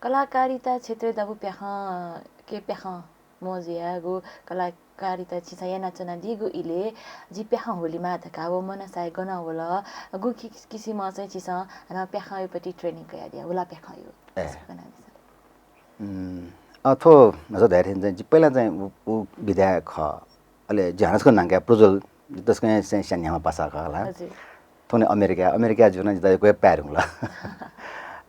कलाकारिता क्षेत्रय् दबू प्याखंके प्याखं मजुयाः गु कलाकारिता छिसं यानाच्वनादीगु इले जि प्याखं हुलेमाः धकाः व मनसाय गन वल? गु कि-, किसिमं चाहिँ छिसं हानं प्याखंयापट्टि training कयादिया, हुला प्याखंया? ए। उम्, अ, थ्व न्हाचः धयाथें चाहिँ जि पहिला चाहिँ उ, उ विधा खः। अले जि हानं छकः नांकाः प्रज्वल, जि तसकं हे चाहिँ स्याना न्ह्याम्ह पासा खः हला। हजुर। थौंकन्हय् अमेरिका, अमेरिका जुयाः नं जितः यक्व हे पाये धुंकल।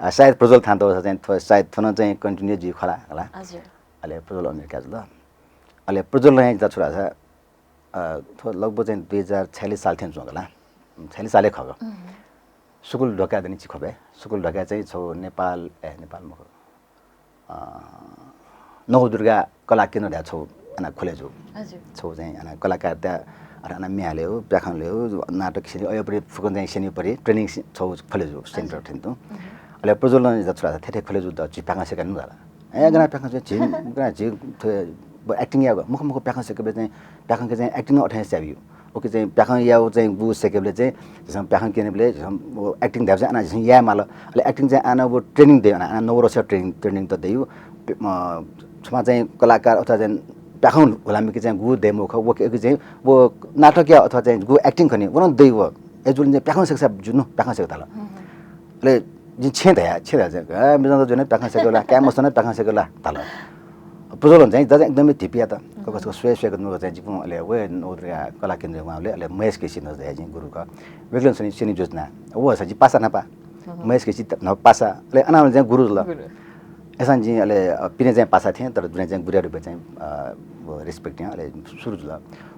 अ, सायद प्रज्वल थाहां तःसा चाहिँ थ्व, सायद थ्व नं चाहिँ continue जुइ खला हला। हजुर। अले प्रज्वल अमेरिका जुल। अले प्रज्वलं जितः छु धाःसा, अ, थ्व लगभग चाहिँ दुई हजार छयालिस साल थें च्वं खला। छयालिस सालय् खः। हम्म। सुकुल ढ्वका दनि चिखोपे। सुकुल ढ्वका चाहिँ छगू नेपाल, ए, नेपाल मखु। अ, नवदुर्गा कला केन्द्र धाये छौ अन खोले जु। छौ चाहिँ अन कलाकारता अन म्ये हाले हो, प्याखं ले हो, नाटक सेनी अयोपरि फुकन चाहिँ सेनी परि ट्रेनिङ छौ खोले जु सेन्टर थिन तु। अले प्रज्वलन जत्रा थेथे खोले जु द झी प्याखं सेका नु धाल। ए गना प्याखं चाहिँ झी गना झी थ्व ब एक्टिङ या मुख मुख प्याखं सेके बे चाहिँ प्याखं के चाहिँ एक्टिङ अथे स्याबियो। ओके चाहिँ प्याखं याउ चाहिँ गु सेकेबले चाहिँ झिसं प्याखं केनेबले झिसं एक्टिङ धाउ चाहिँ अन झिसं या माल। अले एक्टिङ चाहिँ अन वो ट्रेनिङ दे अन अन नौ वर्ष ट्रेनिङ ट्रेनिङ त दयु। छमा चाहिँ कलाकार अथवा चाहिँ प्याखं हुलामिके चाहिँ गु दे मुख वो के चाहिँ वो नाटक या अथवा चाहिँ गु एक्टिङ खने वो दयु। ए जुन चाहिँ प्याखं सेक्सा जुनु प्याखं सेक्सा ल। अले जिं छेँ धया छेँ धया चाहिँ मिजन जुने प्याखं सेकला क्या मस्त न प्याखं सेकला धाल। प्रज्वलन चाहिँ दाजु एकदमै धिपिया त कस कस स्वय स्वय नुगः चाहिँ जिपुं अले वे नवदुर्गा कला केन्द्र वहाँ अले महेश केसी नजर चाहिँ गुरु क। वेगलन सनी सेनी जोजना वो सजि पासा नपा महेश केसी न पासा अले अनावल चाहिँ गुरु ल। एसन जिं अले पिने चाहिँ पासा थिएँ तर दुने चाहिँ गुरु रूपे चाहिँ रेस्पेक्ट थिएँ अले सुरु जुल।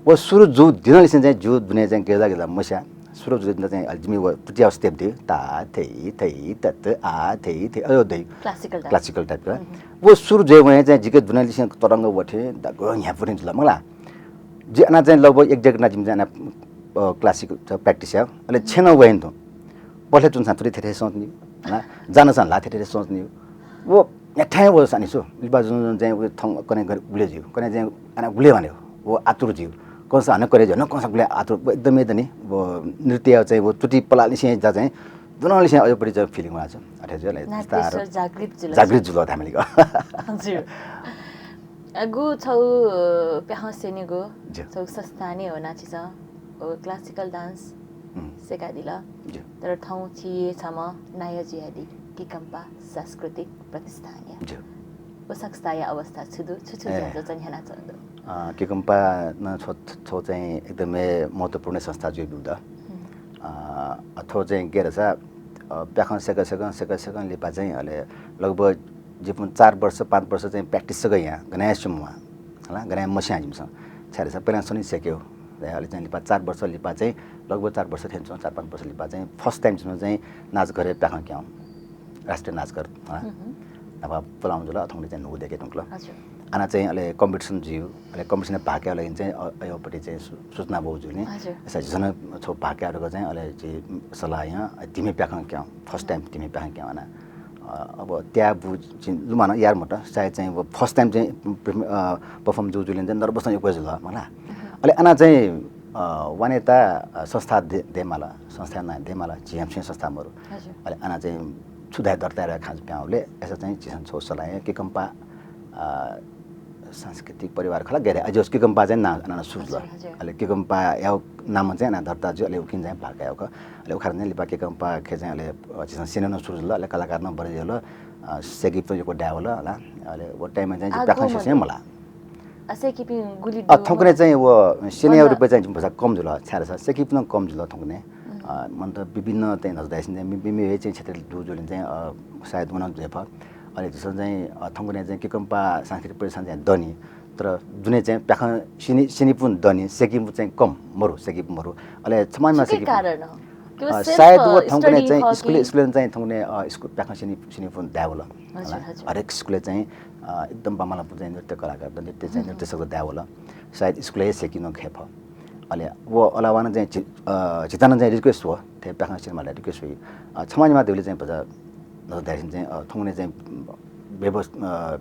वो सुरु जु दिनलिसें चाहिँ जु दुने चाहिँ गेजा गेजा मस्या सुरु जुल चाहिँ अले जिमि वो तुटिया स्टेप दे ता थै थै तत आ थै थै अयो दे क्लासिकल क्लासिकल टाइप का। वो सुरु जे वहे चाहिँ जिके दुनलिसें तरंग वथे दग ह्यापुने जुल मला। जि अना चाहिँ लगभग एक डेग ना जिम चाहिँ अना क्लासिकल प्र्याक्टिस या अले छेन वहे दु। पहिले चुन सां थुरी थेथे सोच नि। जान सां ला थेथे सोच नि। वो न्याठाय् वो सानि छु लिपा जुन जुन चाहिँ उ थङ कने गुले जिउ कने चाहिँ अना गुले भने वो आतुर जिउ। कौन सा हने करे जिउ न कौन सा गुले आतुर एकदमै दनि। वो नृत्य चाहिँ वो तुटी पलालिसें जा चाहिँ दुनलिसें अयो परि चाहिँ फिलिङ वाला छ। अथे जो ले नाट्येश्वर जागृत जुल। जागृत जुल धामिलिक हजुर। गु छौ प्याखं सेनेगु छौ संस्थानी हो नाचिस क्लासिकल डान्स सेकादिल। तर थौं छि छम नाय जियादी किकम्पा सांस्कृतिक प्रतिष्ठान या। व संस्थाया अवस्था छु दु छु छु ज्याझ्वः चाहिँ न्ह्याना चंदु। किकम्पा न छौ छौ चाहिँ एकदमै महत्त्वपूर्ण संस्था जुइ बिउ द। अथवा चाहिँ के रहेछ प्याखं सेक सेक सेक सेक लिपा चाहिँ अले लगभग जिपुं चार वर्ष पाँच वर्ष चाहिँ प्र्याक्टिस सेक या गनाया सुमुवा। हला गनाया मस्या जिमसं छारेछ पहिला सनी सेक्यो। अले चाहिँ लिपा चार वर्ष लिपा चाहिँ लगभग चार वर्ष थें चार पाँच वर्ष लिपा चाहिँ फर्स्ट टाइम जिमसं चाहिँ नाच घरे प्याखं क्याउ। राष्ट्रिय नाच घर। नापा पुलाउनु जुल अथवा चाहिँ नुगु देखे तुंकल। आना चाहिँ अले कम्पिटिसन जिउ अले कम्पिटिसन भाग क्याउ लागि चाहिँ अयोपट्टि चाहिँ सूचना बहु जुल नि। ऐसा झन छौ भाग क्याउ चाहिँ अले चाहिँ सलाह या धिमे प्याखं क्याउ फर्स्ट टाइम धिमे प्याखं क्याउ आना। अब त्या बु लुमान यार मत सायद चाहिँ फर्स्ट टाइम चाहिँ परफर्म जु जुलिन चाहिँ नर्भस एक जुल मला। अले आना चाहिँ वानेता संस्था देमाला संस्था ना देमाला झियाम संस्था मरु। अले आना चाहिँ छुधाय दर्ता खाँचो प्याउले ऐसा चाहिँ झिसन छौ सलाह किकम्पा सांस्कृतिक परिवार खला गेरे अजोस किकम्पा चाहिँ ना ना सुरु जुल। अले किकम्पा याउ नाम चाहिँ ना दर्ता जु अले उकिन चाहिँ भाग याउ क। अले उखार चाहिँ लिपा किकम्पा खे चाहिँ अले झिसन सिनेमा सुरु जुल अले कलाकार न बढे जुल। सेकिप त यको डावल हला। अले वो टाइम चाहिँ प्याखं से मला। अ थौंकने चाहिँ वो सेनियर रूपे चाहिँ भसा कम जुल छारे छ सेकिप न कम जुल थौंकने। मन त विभिन्न चाहिँ नजर दाइसिन चाहिँ मिमे चाहिँ क्षेत्र दु जुलिन चाहिँ सायद उन जेफ। अले जसन चाहिँ थौंकने चाहिँ किकम्पा सांस्कृतिक प्रतिष्ठान चाहिँ दनि तर दुने चाहिँ प्याखं सिनि सिनिपुन दनि सेकिप चाहिँ कम मरु सेकिप मरु। अले छमानमा सेकिप कारण सायद वो थौंकने चाहिँ स्कुल स्कुल चाहिँ थौंकने स्कुल प्याखं सिनि सिनिपुन दावल। हरेक स्कुल चाहिँ एकदम बामाला चाहिँ नृत्य कलाकार नृत्य चाहिँ नृत्य सक्छ दावल। सायद स्कुल हे सेकिन खेफ। अले वो अलावान चाहिँ झितान चाहिँ रिक्वेस्ट हो थे प्याखं सिनेमा रिक्वेस्ट हो। छमानिमा देउले चाहिँ भजा नजर दाइसिन चाहिँ थौंकने चाहिँ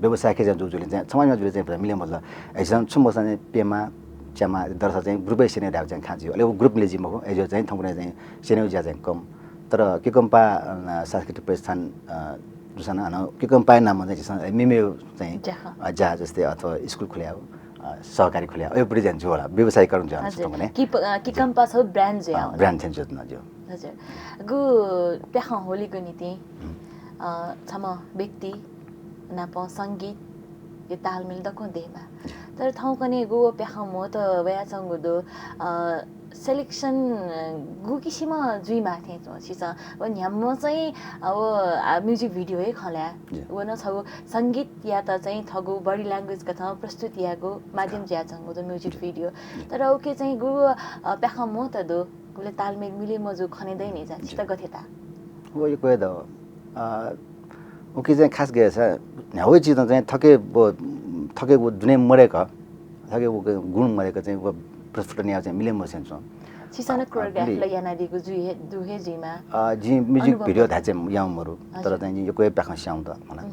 व्यवसाय के चाहिँ जुजुले चाहिँ छमानिमा जुले चाहिँ भजा मिले मतलब। ऐसा छुम बसा चाहिँ पेमा च्यामा दर्शा चाहिँ ग्रुपै सेने धाउ चाहिँ खाँची अले वो ग्रुप मिले जी मखो एजो चाहिँ थौंकने चाहिँ सेने ज्या चाहिँ कम। तर किकम्पा सांस्कृतिक प्रतिष्ठान जुसन अन किकम्पा नाम चाहिँ झिसन मिमे चाहिँ ज्या जस्तै अथवा स्कुल खुल्या सहकारी खुल्या अयो परि चाहिँ जुला व्यवसायीकरण जुला। किकम्पा छ ब्रान्ड जुया ब्रान्ड चाहिँ जुतना जो। हजुर। गु प्याखं होलीको नीति छम व्यक्ति नाप संगीत यो तालमेल दक्वं देमा। तर थौंकने गु प्याखं मोत वयाचंगु दु सेलेक्सन गु किसिम जुइमा थें च्वं सिच। व न्ह्याम्म चाहिँ व म्युजिक भिडियो हे खल्या। व न छगु संगीत या त चाहिँ थगु बडी ल्याङ्ग्वेज कथं प्रस्तुत यागु माध्यम ज्याचंगु दु म्युजिक भिडियो। तर उके चाहिँ गु प्याखं मोत दु गुले तालमेल मिले मजु खने दै नि जा छित गथे ता। व यो क्वे द उके चाहिँ खास गए छ न्ह्याउ चिज चाहिँ थके थके व दुने मरेक, थके व गुण मरेक चाहिँ व प्रस्फुटन याः चाहिँ मिले मसें च्वं। छिसं नं choreography ला यानादीगु जुइ हे, दु हे जुइमा। अ, जिं music video धाये चाहिँ यां मरु, तर चाहिँ जिं यक्व हे प्याखं स्याउँ त, मला।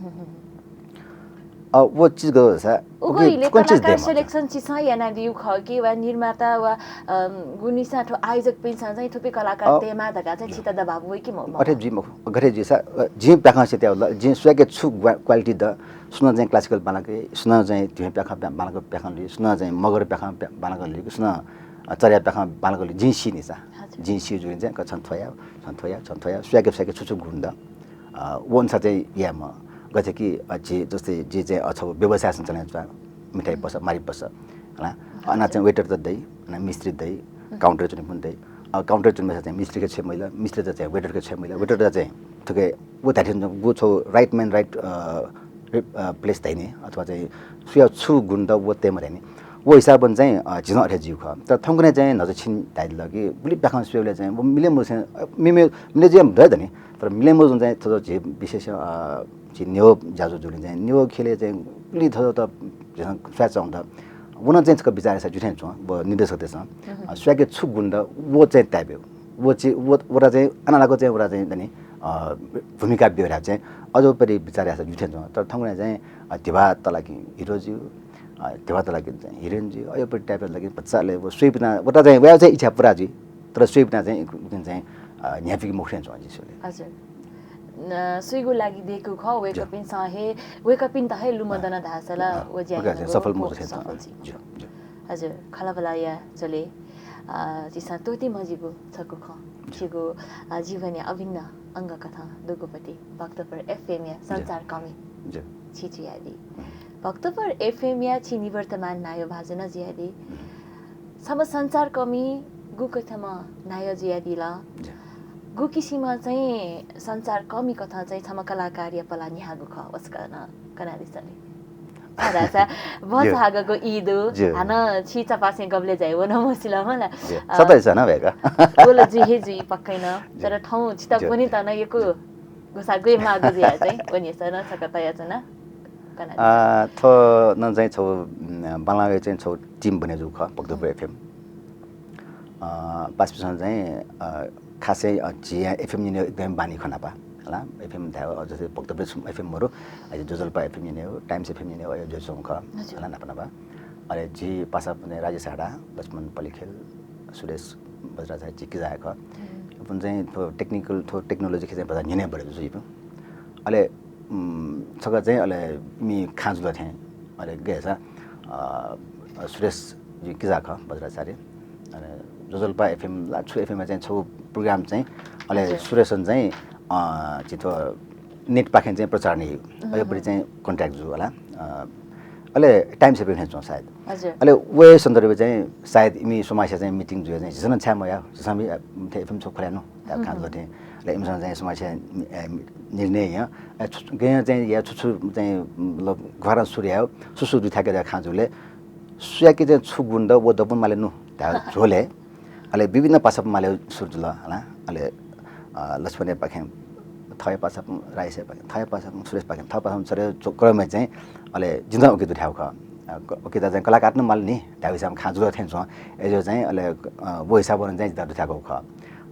अ, व चिज गयो सा, उगु इले कलाकार selection छिसं यानादीगु खः कि वा निर्माता वा, अम, गुनिसा थ्व आयोजकपिन्सं चाहिँ थुपि कलाकार तेमा धकाः चाहिँ छिता दबाब वइ कि म, अथे जुइ मखु, गथे जुइ सा, अ, जिं प्याखं स्यते होला, जिं स्वयाके छु quality द, सुनां चाहिँ classical बांलाक, सुनां चाहिँ धिमे प्याखं बांलाक प्याखं लुइ, सुनां चाहिँ मगर प्याखं बांलाक लुइ, सुनां, अ, चर्या प्याखं बांलाक लुइ, जिं सी नि सा। जिं सी जुइ चाहिँ क छन थ्वया, छन थ्वया, छन थ्वया, स्वयाके, स्वयाके छु छु गुण द। अ, व अनुसार चाहिँ यायेमा। गथे कि, अ, जे, जस्तै जे चाहिँ अ, छगू व्यवसाय सञ्चालन याना च्वं, मिठाई पसल, मारी पसल, हला। अन चाहिँ waiter त दइ, अन मिस्त्री दइ, counter च्वनीपिं दइ। अ, counter च्वनीपिं चाहिँ मिस्त्रीके छ्वये मजिल, मिस्त्री त चाहिँ waiter के छ्वये मजिल, waiter त चाहिँ थुके व धाइथें गु छगू right man right, अ, place धाइने अथवा चाहिँ सुया छु गुण द व तेमा धाइने। व हिसाबं चाहिँ, अ, झिजं अथे जिउ खः। तर थौंकन्हय् चाहिँ न्हजः छिं धाइदिल कि गुलि प्याखं स्वयेबलय् चाहिँ व मिले मजुसें, अ, मिमे, मिले जुइ धुन नि, तर मिले मजुसें चाहिँ थ्व झी विशेष, अ, झी नेवाः ज्याझ्वः जुलिं चाहिँ नेवाः ख्यलय् चाहिँ गुलि थ्व त झीसं स्वया च्वं त। व नं चाहिँ छकः बिचाः याःसा जुइ थें च्वं, व निर्देशकतय्सं। अ, स्वयाके छु गुण द, व चाहिँ ताय् ब्यु। व चाहिँ, व, वता चाहिँ अनालागु चाहिँ वता चाहिँ दनि, अ, भूमिका ब्यु धाय् चाहिँ अझ परि बिचाः याःसा जुइ थें च्वं। तर थौंकन्हय् चाहिँ, अ, धिबा तलाकि hero ज्यू, अ, धिबा तलाकि चाहिँ heroine ज्यू, अज्याःपरि type तलाकि भचा ले व स्वइपिना, वता चाहिँ वया चाहिँ इच्छा पूरा जुइ। तर स्वइपिना चाहिँ, चाहिँ, अ, न्ह्यापिके मखु थें च्वं जिं स्वले। हजुर। न, सुइगु लागि दयेकू खः, वय्कःपिन्सं हे, वय्कःपिन्त हे लुमं दन धाःसा ला व ज्या सफल मजू थें च्वं। सफल जुइ। ज्यू, ज्यू। हजुर, खँल्हाबल्हाया झ्वलय्, अ, झीसं त्वःते मजिगु छकू खँ। छिगु, अ, जीवनया अभिन्न अंग कथं दुगुपति भक्तपुर FM या सञ्चारकर्मी छि जुयादी। भक्तपुर FM या छि निवर्तमान नायः भाजु नं जुयादी। छम्ह सञ्चारकर्मी गुकथं नायः जुयादिल? गु किसिमं चाहिँ सञ्चारकर्मी कथं चाहिँ छम्ह कलाकारया पला न्ह्याःगु खः, व छकः नं कनादिसँ ले। धाःसा भचा हाकःगु ई दु, हानं छि चपासं गबलय् झाइ वन मसिल मला। सत हिसां नं वय्कः। व ला जुइ हे जुइ पक्कै नं। तर थौं छित ब्वनेत नं यक्व गुसागु माःगु जुया चाहिँ वनेसं नं छकः तयाच्वना। कनादिसँ। अ, थ्व नं चाहिँ छगू, उम्, बांलाःगु चाहिँ छगू team बने जूगु खः, भक्तपुर FM। अ, पासापिसं चाहिँ, अ, खासै, अ, झी यहाँ FM न्यने एकदमै बानी खः न्हापा, हला। FM धायेगु, अ, जस्तै भक्तपुर FM मरु, अ, ज्वजलपा FM न्यने हो, Times FM न्यने हो, अ, ज्वजलपा खः, हला, न्हापा न्हापा। अले झी पासापिं चाहिँ राजेश हाडा, लक्ष्मण पलिखेल, सुरेश बज्राचार्य झी किजा हे खः। इपिं चाहिँ थ्व technical, थ्व technology खँ चाहिँ भचा न्यने बढे जू इपिं। अले, उम्, छकः चाहिँ अले इमि खां जुल थें, अले गय् सा, अ, सुरेश जु किजा खः बज्राचार्य। अले ज्वजलपा FM ला छु FM या चाहिँ छगू program चाहिँ, अले सुरेशन चाहिँ, अ, झी थ्व net पाखें चाहिँ प्रचार याइ। अज्याःपरि चाहिँ contact जू हला। अ, अले Times FM थें च्वं सायद। अले व सन्दर्भय् चाहिँ सायद इमि समाजया चाहिँ meeting जुया चाहिँ झीसं नं छाय् मयाः, झीसं भी, अ, थें FM छगू खोले याना नु, धायेगु खां जुल थें। अले इमिसं चाहिँ समाजया, अ, निर्णय या, अ, छु, छु, गय् चाहिँ या छु छु चाहिँ, मतलब, ग्वाहालि सुरु याये, सु सु दुथ्याके धायेगु खां जुल। सुयाके चाहिँ छु गुण द, व दबुन माले नु धायेगु झ्वलय्। अले विभिन्न पासापिं माले सुरु जुल हला। अले, अ, लक्ष्मणया पाखें थःया पासापिं, राजेशया पाखें थःया पासापिं, सुरेश पाखें थःया पासापिं चले क्रमय् चाहिँ अले जिं नं उकी दुथ्याःगु खः। अ, क-, उकी दा चाहिँ कलाकार नं माल नि धायेगु हिसाबं खां जुल थें च्वं। अय्जूगु चाहिँ अले, अ, व हिसाबं चाहिँ जिं दा दुथ्याःगु खः।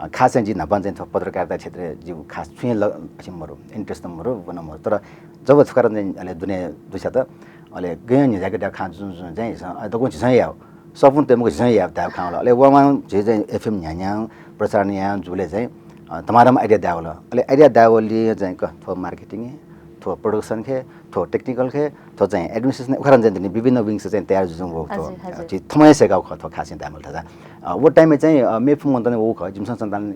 अ, खास चाहिँ जि न्हापां चाहिँ थ्व पत्रकारिता क्षेत्रय् जिगु खास छुं हे ल-, अथे मरु, interest नं मरु, व नं मरु। तर जब थुकारां चाहिँ अले दुने दुस्यात, अले गय् न्ह्यज्याके धायेगु खां जुजुं जुजुं चाहिँ झीसं, अ, दक्वं झीसं हे याउ। सफुं तय् मखु, झीसं हे याउ धायेगु खां वल। अले वं, वं झी चाहिँ FM न्ह्यान्ह्यां प्रचार यां जुलय् चाहिँ, अ, तमाराम idea दाये वल। अले idea दाये वलिं चाहिँ क-, थ्व marketing हे, थ्व production हे, थ्व technical हे, थ्व चाहिँ administration हे, उखारां चाहिँ दनि विभिन्न wings चाहिँ तयार जुजुं वःगु थ्व। हजुर, हजुर। अ, झी थमय् सय्काः खः थ्व खासं धायेमाल धाःसा। अ, व time य् चाहिँ, अ, मेफु मनूतय् वःगु खः, जिमिसं सन्तान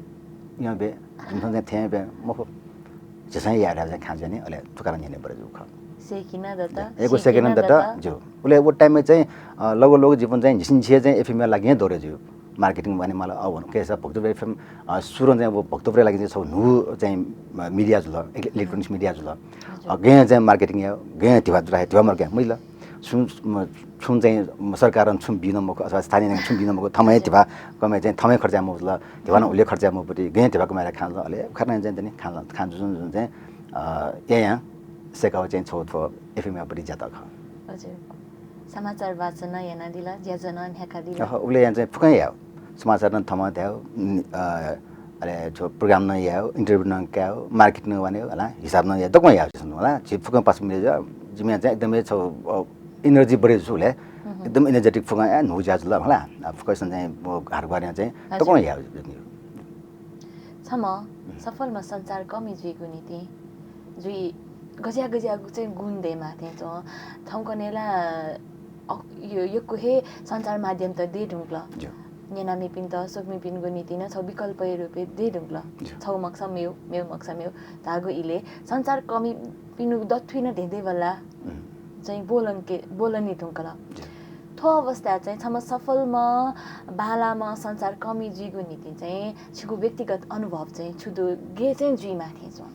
यं बे, जिमिसं चाहिँ थें बे मखु। झीसं हे याये धायेगु चाहिँ खां जुयानि, अले थुकारां न्ह्यःने बढे जूगु खः। सय्के नं दत, ज्यू। यक्व सय्के नं दत, ज्यू। उले व time य् चाहिँ, अ, लगभग लगभग जिपिं चाहिँ झिंछिं चाहिँ FM या लागि हे दौडे जू। Marketing वनेमाल, अ, वन। कय्सा भक्तपुर FM, अ, सुरुं चाहिँ व भक्तपुरया लागि चाहिँ छगू न्हू चाहिँ, अ, media जुल, इले-, electronics media जुल। हजुर। अ, गय् चाहिँ marketing या, गय् धिबा दुथ्याये, धिबा मरु गय् मजिल। छुं, म, छुं चाहिँ सरकारं छुं बी नं मखु अथवा स्थानीयं छुं बी नं मखु, थमय् धिबा कमय् चाहिँ थमय् खर्च याये मफुत, धिबा नं उले खर्च याये मफुत, गय् धिबा कमय् याये खां जुल, अले उखारां चाहिँ दनि खां, खां जुजुं जुजुं चाहिँ, अ, ययां सय्काः चाहिँ छगू थ्व FM या पति ज्यात खः। हजुर। समाचार वाचन यानादिल, ज्याझ्वः नं न्ह्याकादिल। अह, उबलय् याना चाहिँ फुक्कं याः। समाचार नं थम्हं धाः, नि-, अ, अले थ्व program नं याः, interview नं काः, market नं वाने, होला, हिसाब नं याः, दक्वं याः, होला। झी फुक्कं पास मिले जा, जिमिया चाहिँ एकदमै छ, अ, energy बढे जू ले, एकदम energetic फुक्कं याः, न्हू ज्या जुल, होला। अ, फुक्कं चाहिँ, अ, हारगुहार याना चाहिँ दक्वं याः। छम्ह सफलम्ह सञ्चारकर्मी जुइगु निंतिं जुइ गज्या गज्यागु चाहिँ गुण दयेमाः थें च्वं। थौंकन्हय् ला, अ, य-, यक्व हे सञ्चार माध्यमत दये धुंकल। ज्यू। न्यनामिपिन्त, स्वकुमिपिनिगु निंतिं नं छगू विकल्पया रूपय् दये धुंकल। ज्यू। छगू मखुसा मेगु, मेगु मखुसा मेगु धाःगु इलय् सञ्चारकर्मीपिनिगु दथुइ नं धेंधेंबल्लाः चाहिँ ब्वलंके, ब्वलने धुंकल। ज्यू। थ्व अवस्थाय् चाहिँ छम्ह सफलम्ह, बांलाःम्ह सञ्चारकर्मी जुइगु निंतिं चाहिँ छिगु व्यक्तिगत अनुभव चाहिँ छु दु, गय् चाहिँ जुइमाः थें च्वं?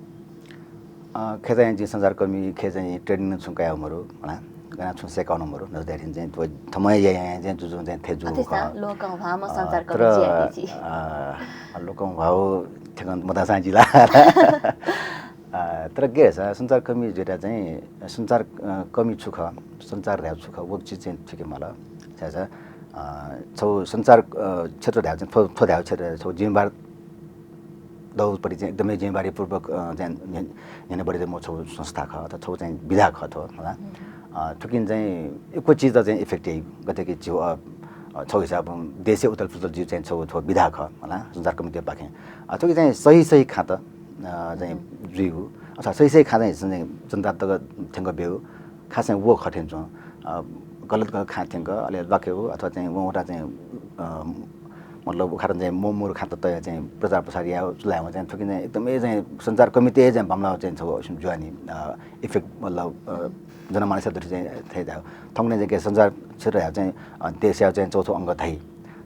अ, खय् चाहिँ जिं सञ्चारकर्मी खय् चाहिँ training नं छुं कयागु मरु, होला, गनं छुं सय्कागु मरु, नजु धाये थें चाहिँ थ्व थम्हं यायां चाहिँ जुजुं चाहिँ थथे जूगु खः। अथेसां लोकंह्वाःम्ह सञ्चारकर्मी तर, जुयादिसँ। अ, लोकंह्वाः थें मताःसां जिला। अ, तर गय् धाःसा सञ्चारकर्मी जुयाः चाहिँ सञ्चार, अ, कर्मी छु खः, सञ्चार धायेगु छु खः, व चिज चाहिँ थुइके माल। छाय्धाःसा, अ, छगू सञ्चार, अ, क्षेत्र धायेगु चाहिँ थ्व, थ्व धायेगु क्षेत्र छगू जिम्मेवार दौपट्टि चाहिँ एकदमै जिम्मेवारीपूर्वक, अ, चाहिँ न्ह्य-, न्ह्यःने बढे चाहिँ म छगू संस्था खः, अथवा छगू चाहिँ विधा खः थ्व, होला। अ, थुकिं चाहिँ यक्व चिजत चाहिँ effect याइ, गथे कि झीगु, अ, अ, छगू हिसाबं देशय् उथलपुथल जुइ चाहिँ छगू थ्व विधा खः, होला, सञ्चारकर्मीतय् पाखें। अ, थुकिं चाहिँ सही सही खाँत, अ, चाहिँ जुइगु, अथवा सही सही खाँत चाहिँ जनतातक थ्यंक ब्यूगु, खास चाहिँ व खः थें च्वं। अ, गलत गलत खँ थ्यंक, अले ल्वाकेगु अथवा चाहिँ वं वता चाहिँ, अ, मतलब उखात चाहिँ मू मू खँ तयाः चाहिँ प्रचार प्रसार यायेगु, चुलायेगु चाहिँ थुकिं चाहिँ एकदमै चाहिँ सञ्चारकर्मीतय् चाहिँ बांमलाःगु चाहिँ छगू जुयानि, अ, effect मतलब, अ, जनमानसया दथुइ चाहिँ थथे धायेगु। थौंकन्हय् चाहिँ के सञ्चार क्षेत्र धायेगु चाहिँ, अ, देशया चाहिँ चौथो अंग धाइ।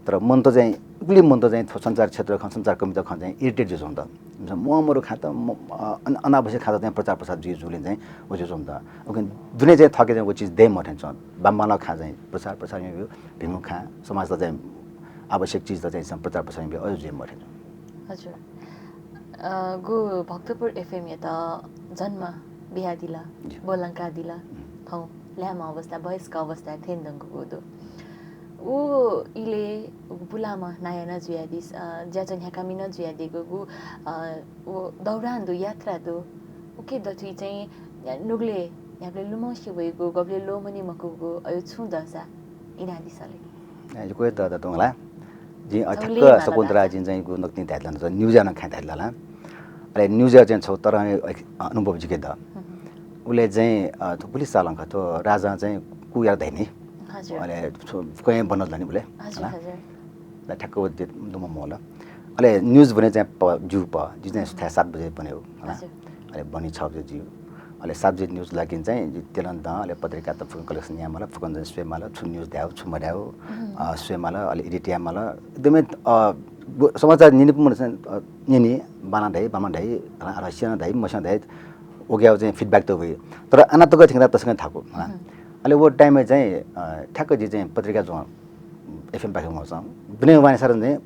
तर मनूत चाहिँ, उकिं मनूत चाहिँ थ्व सञ्चार क्षेत्र खँ, सञ्चारकर्मीत खँ चाहिँ irritate जुयाच्वंगु दु। इमिसं मू मू खँ त, म-, अ, अन-, अनावश्यक खँत चाहिँ प्रचार प्रसार जुइ जुलिं चाहिँ व जुयाच्वंगु दु। उकिं दुने चाहिँ थःके चाहिँ व चिज दये मथें च्वं। बांमलाःगु खँ चाहिँ प्रचार प्रसार यायेगु, भिंगु खँ, समाजत चाहिँ आवश्यक चिजत चाहिँ प्रचार प्रसार यायेगु, अझ जुइ मथें च्वं। हजुर। अ, गु भक्तपुर FM यात जन्म बियादिल, ज्यू। ब्वलंकादिल, थौं ल्याय्म्ह अवस्था, वयस्क अवस्था थें दंगु गु दु। उ इलय् पुलांम्ह नायः नं जुयादिस, अ, ज्याझ्वः न्ह्याकामि नं जुयादीगु गु, अ, व दौरान दु, यात्रा दु। उके दथुइ चाहिँ नुगलय् न्ह्याबलें लुमंसे वइगु, गबलें ल्वःमनी मखुगु, अय् छुं दःसा इनादिसँ ले। ए, यक्व हे दत तुं ला। जिं अ, ठ्याक्क शकुन्तला जिं चाहिँ गु नकतिनि धायेधुन, news-या नं खँ धायेधुन ला। अले news-या चाहिँ छगू तरहं अनुभव जिके दु। उले चाहिँ, अ, थ्व पुलिस चालक खः, थ्व राजां चाहिँ कुयार धाइ नि। हजुर। अले थ्व कय् बन्द जुल नि उले। हजुर, हजुर। अले ठ्याक्क व दे-, दुम्ह मोल। अले news ब्वने चाहिँ प-, ज्यू प, जिं चाहिँ सुथाय् सात बजे ब्वनेगु, हला। हजुर। अले ब्वनी छ बजे ज्यू। अले सात बजे news लागिं चाहिँ जि तेलं दं, अले पत्रिकात फुक्कं collection यायेमाल, फुक्कं चाहिँ स्वयेमाल, छु news धायेगु, छु मधायेगु, अ, स्वयेमाल, अले edit यायेमाल। एकदमै, अ, ब-, समाचार न्यनीपिं मनूत चाहिँ, अ, न्यनी, बांलाः धाइ, बांमलाः धाइ, हला, अथवा स्यनाः धाइ, मस्यनाः धाइ, उकिया चाहिँ feedback त वइ। तर आना तक थ्यंक तसकं थाकु, हला। अले व time-य् चाहिँ, अ, ठ्याक्क जि चाहिँ पत्रिका ज्वं FM पाखे वंसां, दुने वाने सारं चाहिँ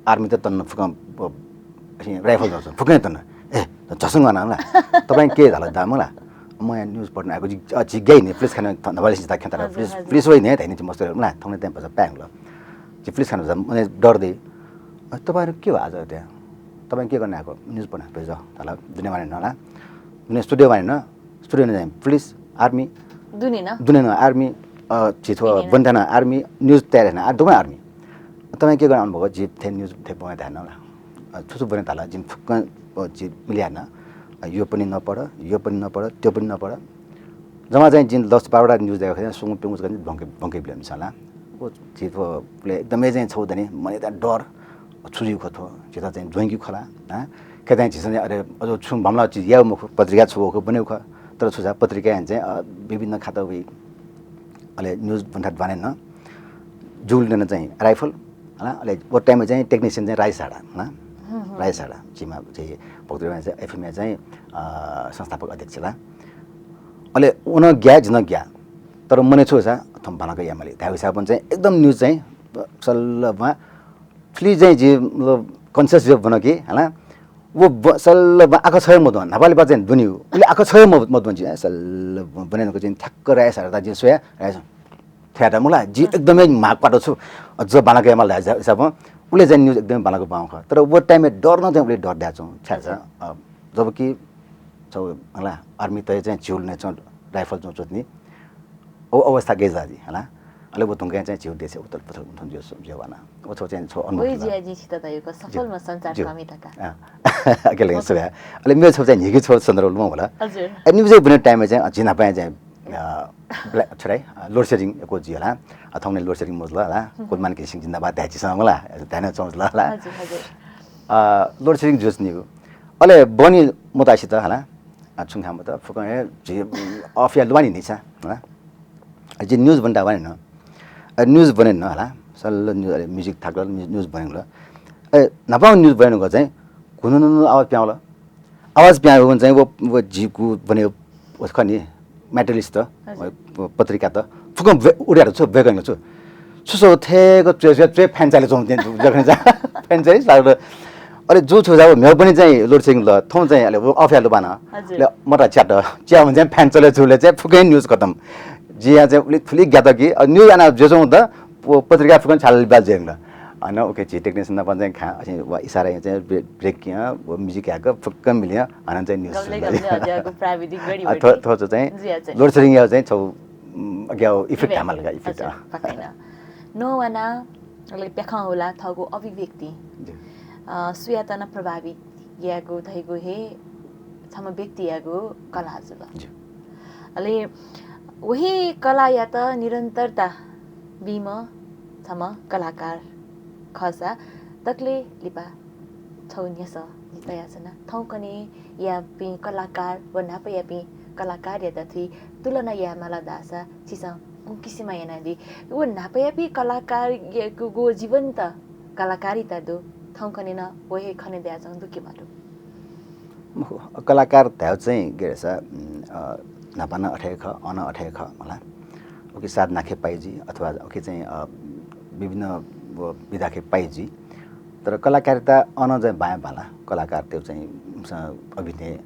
army त तन फुक्कं, अ, rifle ज्वंसां, फुक्कं तन। ए, झसं वाना ला। तपाईं के धाल दा मला? म यहाँ news पढ्न आएको, जि, अ, जि गय् नि, पुलिस खाना थ-, नभाले सिधा खेता, हजुर, पुलिस, हजुर। पुलिस वइ नि, धाइ नि, मस्त ला, थौंकन्हय् time भचा पायें ला। जि पुलिस खाना भचा, मने डर दे। अ, तपाईंहरू के हो आज त्यहाँ? तपाईं के गर्न आएको? News पढ्न आएको, धाल, दुने वाने न ला। दुने studio वाने न, studio नं चाहिँ पुलिस, army। दुने न? दुने न army, अ, झी थ्व दुने न। ब्वने थाय् नं army, news तयार याना, आ, दुने army। तपाईं के गर्न आउनुभएको? जि थें news थें ब्वने थाय् नं ला। अ, छु छु ब्वने धाल, जिं फुक्कं, अ, जि मिले याना। अ, यो पनि नपढ, यो पनि नपढ, त्यो पनि नपढ। जम्मा चाहिँ जिं दस बाह्र वटा news दयेका खः, सुंगू प्यंगू जक ब्वंके, ब्वंके बिल मिसा ला। व झी थ्व पुले एकदमै चाहिँ छगू दनि, मनय् त डर, छु जुइगु खः थ्व, झीत चाहिँ ज्वंकी खला, हँ? खय् चाहिँ झीसं चाहिँ, अरे, अझ छुं बांमलाः चिज याये मखु, पत्रिका छु वःगु ब्वनेगु खः, तर छु झा पत्रिकां चाहिँ, अ, विभिन्न खात वइ, अले news ब्वने थाय् दुने न, जुल नं चाहिँ rifle, हला, अले व time-य् चाहिँ technician चाहिँ राजेश हाडा, हला, राजेश हाडा, झीमा चाहिँ भक्तपुर चाहिँ FM-या चाहिँ, अ, संस्थापक अध्यक्ष ला। अले व नं ग्याः, जि नं ग्याः, तर मनय् छु झा, थौं बांलाक यायेमाली धायेगु हिसाबं चाहिँ एकदम news चाहिँ सल्ल मा थुलि चाहिँ जि, मतलब, conscious जि ब्वन कि, हला। व ब-, सल्ल ब-, आखः छ्वये मद्वं, न्हापालिपा चाहिँ दुने, उले आखः छ्वये म-, मद्वं जि, सल्ल ब-, ब्वने नं चाहिँ ठ्याक्क राजेश हाडात जिं स्वया, राजेश, थ्यात मला, जि एकदमै माग पात छु, अझ बांलाक यायेमाल धाःसा हिसाबं। उले चाहिँ न्युज एकदमै बांलाक बांलाक। तर व टाइमय् डर नं चाहिँ उले डर धायेच्वं, छाय् धाःसा, अ, जबकि छौ, हला, आर्मी तय चाहिँ झिउल ने चाहिँ राइफल चाहिँ चोतनी। ओ अवस्था गय् जाजी, हला। अले व धुंके चाहिँ झिउ देशे उथल पुथल उन्थन जिउ, जिउ वाना। व छौ चाहिँ छौ अनुभव वही ला। जिया जिं छित तयुक सफलमा संचार ज्यू। कमी तका। अ, अके लगे सुगा। अले मे छौ चाहिँ न्हिके छौ सन्दर्भ लुमं होला। हजुर। ए, न्युज चाहिँ बुने टाइमय् चाहिँ, अ, झिनापाय् चाहिँ, अ, ब्ल्याक, छोराइ, अ, लोड सेडिङ एको जिउ ला। अ, थौंने लोड सेडिङ मोजला ला। कुलमान घिसिङ जिन्दाबाद धायेचिसं मला। धायेनं चौंजला ला। हजुर, हजुर। अ, लोड सेडिङ जुस निगु। अले बनी मोतासित हला। अ, छुं खामत फुकं हे जि, अफिया लुबानी निसा, हला। अ, जि न्युज बनता बानी न। अ, न्युज बने न हला। सल्ल न्युज, अले म्युजिक थाकल न्युज, न्युज बने ल। ए, न्हापां न्युज बने ग चाहिँ, घुनुनुनु आवाज प्याउल। आवाज प्याउ चाहिँ वो, वो जिगु बने, वो खनि, म्याटेरियलिस्ट त, हजुर। वो पत्रिका त, फुकं उड्याएर छु, बेगन छु। सुसो थेक च्वे, च्वे, च्वे फ्यान चाले चौं दिन, जखन जा, फ्यान चाले साल। अले जु छु जाबो, म्यौ पनि चाहिँ लोड सेडिङ ल, थौं चाहिँ अले वो अफिया लुबान। हजुर। ले मटा च्यात, च्या भने चाहिँ फ्यान चले चुले चाहिँ फुकं न्युज खतम। जिया चाहिँ उलि फुलि ग्यात कि, अ, न्युज आना जे चौं त, वो पत्रिका फुकं छाल लिबाल जेंग ल। अन ओके, झी टेक्निशियन नाप चाहिँ खा, अझ वा इसारा चाहिँ ब्रे-, ब्रेक किया, वो म्युजिक याक फुक्क मिलिया, अन चाहिँ न्युज गमले, सुरु गमले, अज्याःगु प्राविधिक गरी अ, थो-, थो चाहिँ जिया चाहिँ। लोड सेडिङ या चाहिँ छौ, उम्, अज्याःगु इफेक्ट इफेक्ट। धामाल का, इफेक्ट, हजुर, अ। पक्कै न। नवाना, अले प्याखं होला थःगु अभिव्यक्ति। ज्यू। अ, सुयात न प्रभावित यागु धैगु हे छम्ह व्यक्तियागु कला जुल। ज्यू। अले वही कलायात निरन्तरता बीम्ह छम्ह कलाकार खःसा दकले लिपा छौ न्ह्यसः जि तयाच्वना। थौंकन्हय्‌यापिं कलाकार व न्हापायापिं कलाकारयात थुइ तुलना यायेमाल धाःसा छिसं गु किसिमं यानादी? व न्हापायापिं कलाकारयागु गु जीवन्त कलाकारिता दु, थौंकन्हय् नं व हे खने दयाच्वंगु दु कि मदु? मखु, कलाकार धायेगु चाहिँ गय् धाःसा, उम्, अ, न्हापा नं अथे खः, अन अथे खः, हला। उकी साधना खे पाइ जुइ, अथवा उकी चाहिँ, अ, विभिन्न व विधा खे पाइ जुइ। तर कलाकारिता अन चाहिँ बांया बांला, कलाकार त्यो चाहिँ, उम्, अभिनय,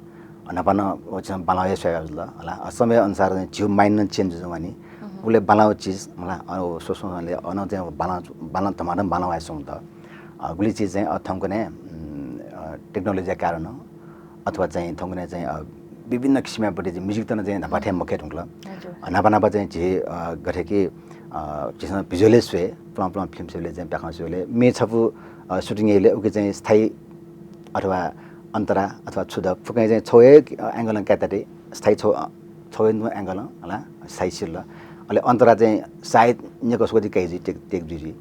न्हापा नं व चाहिँ बांलाउ हे स्वया जुल, हला। अ, समय अनुसार चाहिँ झिउ माइन्ड नं चेन्ज जुइ वानी। उले बांलाउ चिज, हला, अ, व सोसोले अन चाहिँ बांला, बांला धमाधम बांलाउ हे सुं त। अ, गुलि चिज चाहिँ, अ, थौंकन्हय्, उम्, अ, टेक्नोलोजीया कारण अथवा चाहिँ थौंकन्हय् चाहिँ, अ, विभिन्न किसिमयापट्टि चाहिँ म्युजिक त नं चाहिँ न्हापा थें मखे धुंकल। हजुर। अ, न्हापा न्हापा चाहिँ झी, अ, गथे कि, अ, झीसं भिजुअलय् स्वये, पुलां पुलां फिल्म स्वयेबलय् चाहिँ प्याखं स्वयेबलय् मे छपु, अ, सुटिङ याइबलय् उकी चाहिँ स्थायी अथवा अन्तरा अथवा छु द फुकं चाहिँ छौ हे, अ, एंगलं काय् ताते स्थायी छौ, अ, छौ हे नु एंगलं, हला, स्थायी सिल। अले अन्तरा चाहिँ सायद न्यकस्वति काइ जुइ, टेक, टेक जुइ जुइ।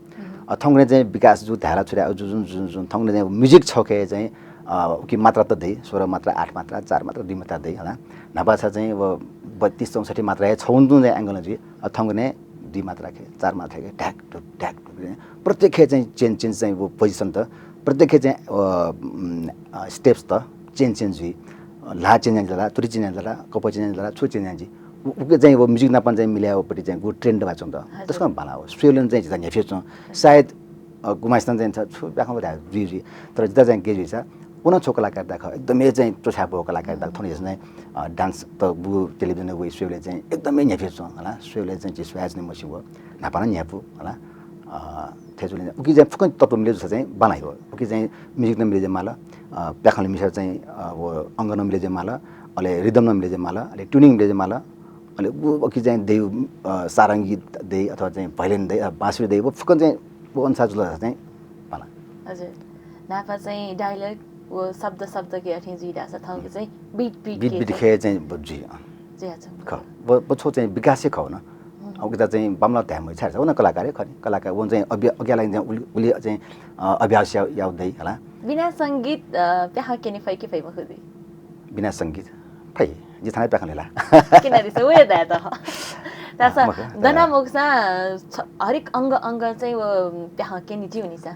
अ, थौंकन्हय् चाहिँ विकास जु धायेला छु धाये, जुजुन, जुजुन, जुजुन, थौंकन्हय् चाहिँ म्युजिक छौखे चाहिँ, अ, उकी मात्रा त दइ, सोह्र मात्रा, आठ मात्रा, चार मात्रा, दुई मात्रा दइ, हला। न्हापा छ चाहिँ व बत्तीस चौसठी मात्रा हे छौ नु चाहिँ एंगलं जुइ, अ, थौंकन्हय् दुई मात्रा खे, चार मात्रा खे, ढ्याक ढुक, ढ्याक ढुक, प्रत्येक खे चाहिँ चेन्ज, चेन्ज चाहिँ व पोजिसन त, प्रत्येक खे चाहिँ, अ, उम्, अ, स्टेप्स त चेन्ज, चेन्ज जुइ, अ, ल्हा चेन्ज याना जुइ ला, तुति चेन्ज याना जुइ ला, कप चेन्ज याना जुइ ला, छु चेन्ज याना जुइ। उ, उके चाहिँ व म्युजिक नाप चाहिँ मिलायेगु पट्टि चाहिँ गु ट्रेन्ड बा च्वं त। हजुर। तसकं बांला हो। स्वयेबलय् चाहिँ जिता न्ह्यइपुसे च्वं। सायद, अ, गुम्हसिनं चाहिँ छ, छु प्याखं धाये जुइ जुइ। तर जिता चाहिँ के जुइ सा, व नं छौ कलाकारिता खः। एकदमै चाहिँ च्वछाये बौ कलाकारिता। थौं यासं चाहिँ, अ, डान्स त बु टेलिभिजन वइ स्वयेबलय् चाहिँ एकदमै न्ह्यइपुसे च्वं, हला। स्वयेबलय् चाहिँ झी स्वयाच्वने मस्यू व। न्हापा नं न्ह्यइपु, हला। अ, थथे जुल। उकी चाहिँ फुकं तत्त्व मिले जुसा चाहिँ बांला हो। उकी चाहिँ म्युजिक नं मिले जुइ माल, अ, प्याखं मिसार चाहिँ, अ, व अंग नं मिले जुइ माल, अले रिदम नं मिले जुइ माल, अले ट्युनिङ मिले जुइ माल, अले उ, उकी चाहिँ दइ, अ, सारंगी दइ अथवा चाहिँ भायोलिन दइ, अ, बाँसुरी दइ, व फुकं चाहिँ व अनुसार जुल चाहिँ बांला। हजुर। न्हापा चाहिँ डायलग व शब्द शब्द के अथे जुइ धाःसा थौंके चाहिँ बिट बिट बिट के बिट चाहिँ खे चाहिँ ब-, जुइ, अ। जुइ हाचु। ख, व, व छौ चाहिँ विकास हे खः न। हुँ। अब उता चाहिँ बांमला धाये मखु, छाय् धाःसा व नं कलाकार हे खः नि। कलाकार, व चाहिँ अभ्या-, अज्याःगु लागि चाहिँ उलि, उलि चाहिँ, अ, अभ्यास या, याउ दइ, हला। बिना संगीत, अ, प्याखं क्यने फइ कि फइ मखु जुइ? बिना संगीत फइ, जि थाना प्याखं ल्यला। क्यनादिसँ, व हे धाये त। धाःसा अँ, मखु, दना मखुसा, छ-, हरेक अंग, अंग चाहिँ व प्याखं क्यने ज्यू नि सा।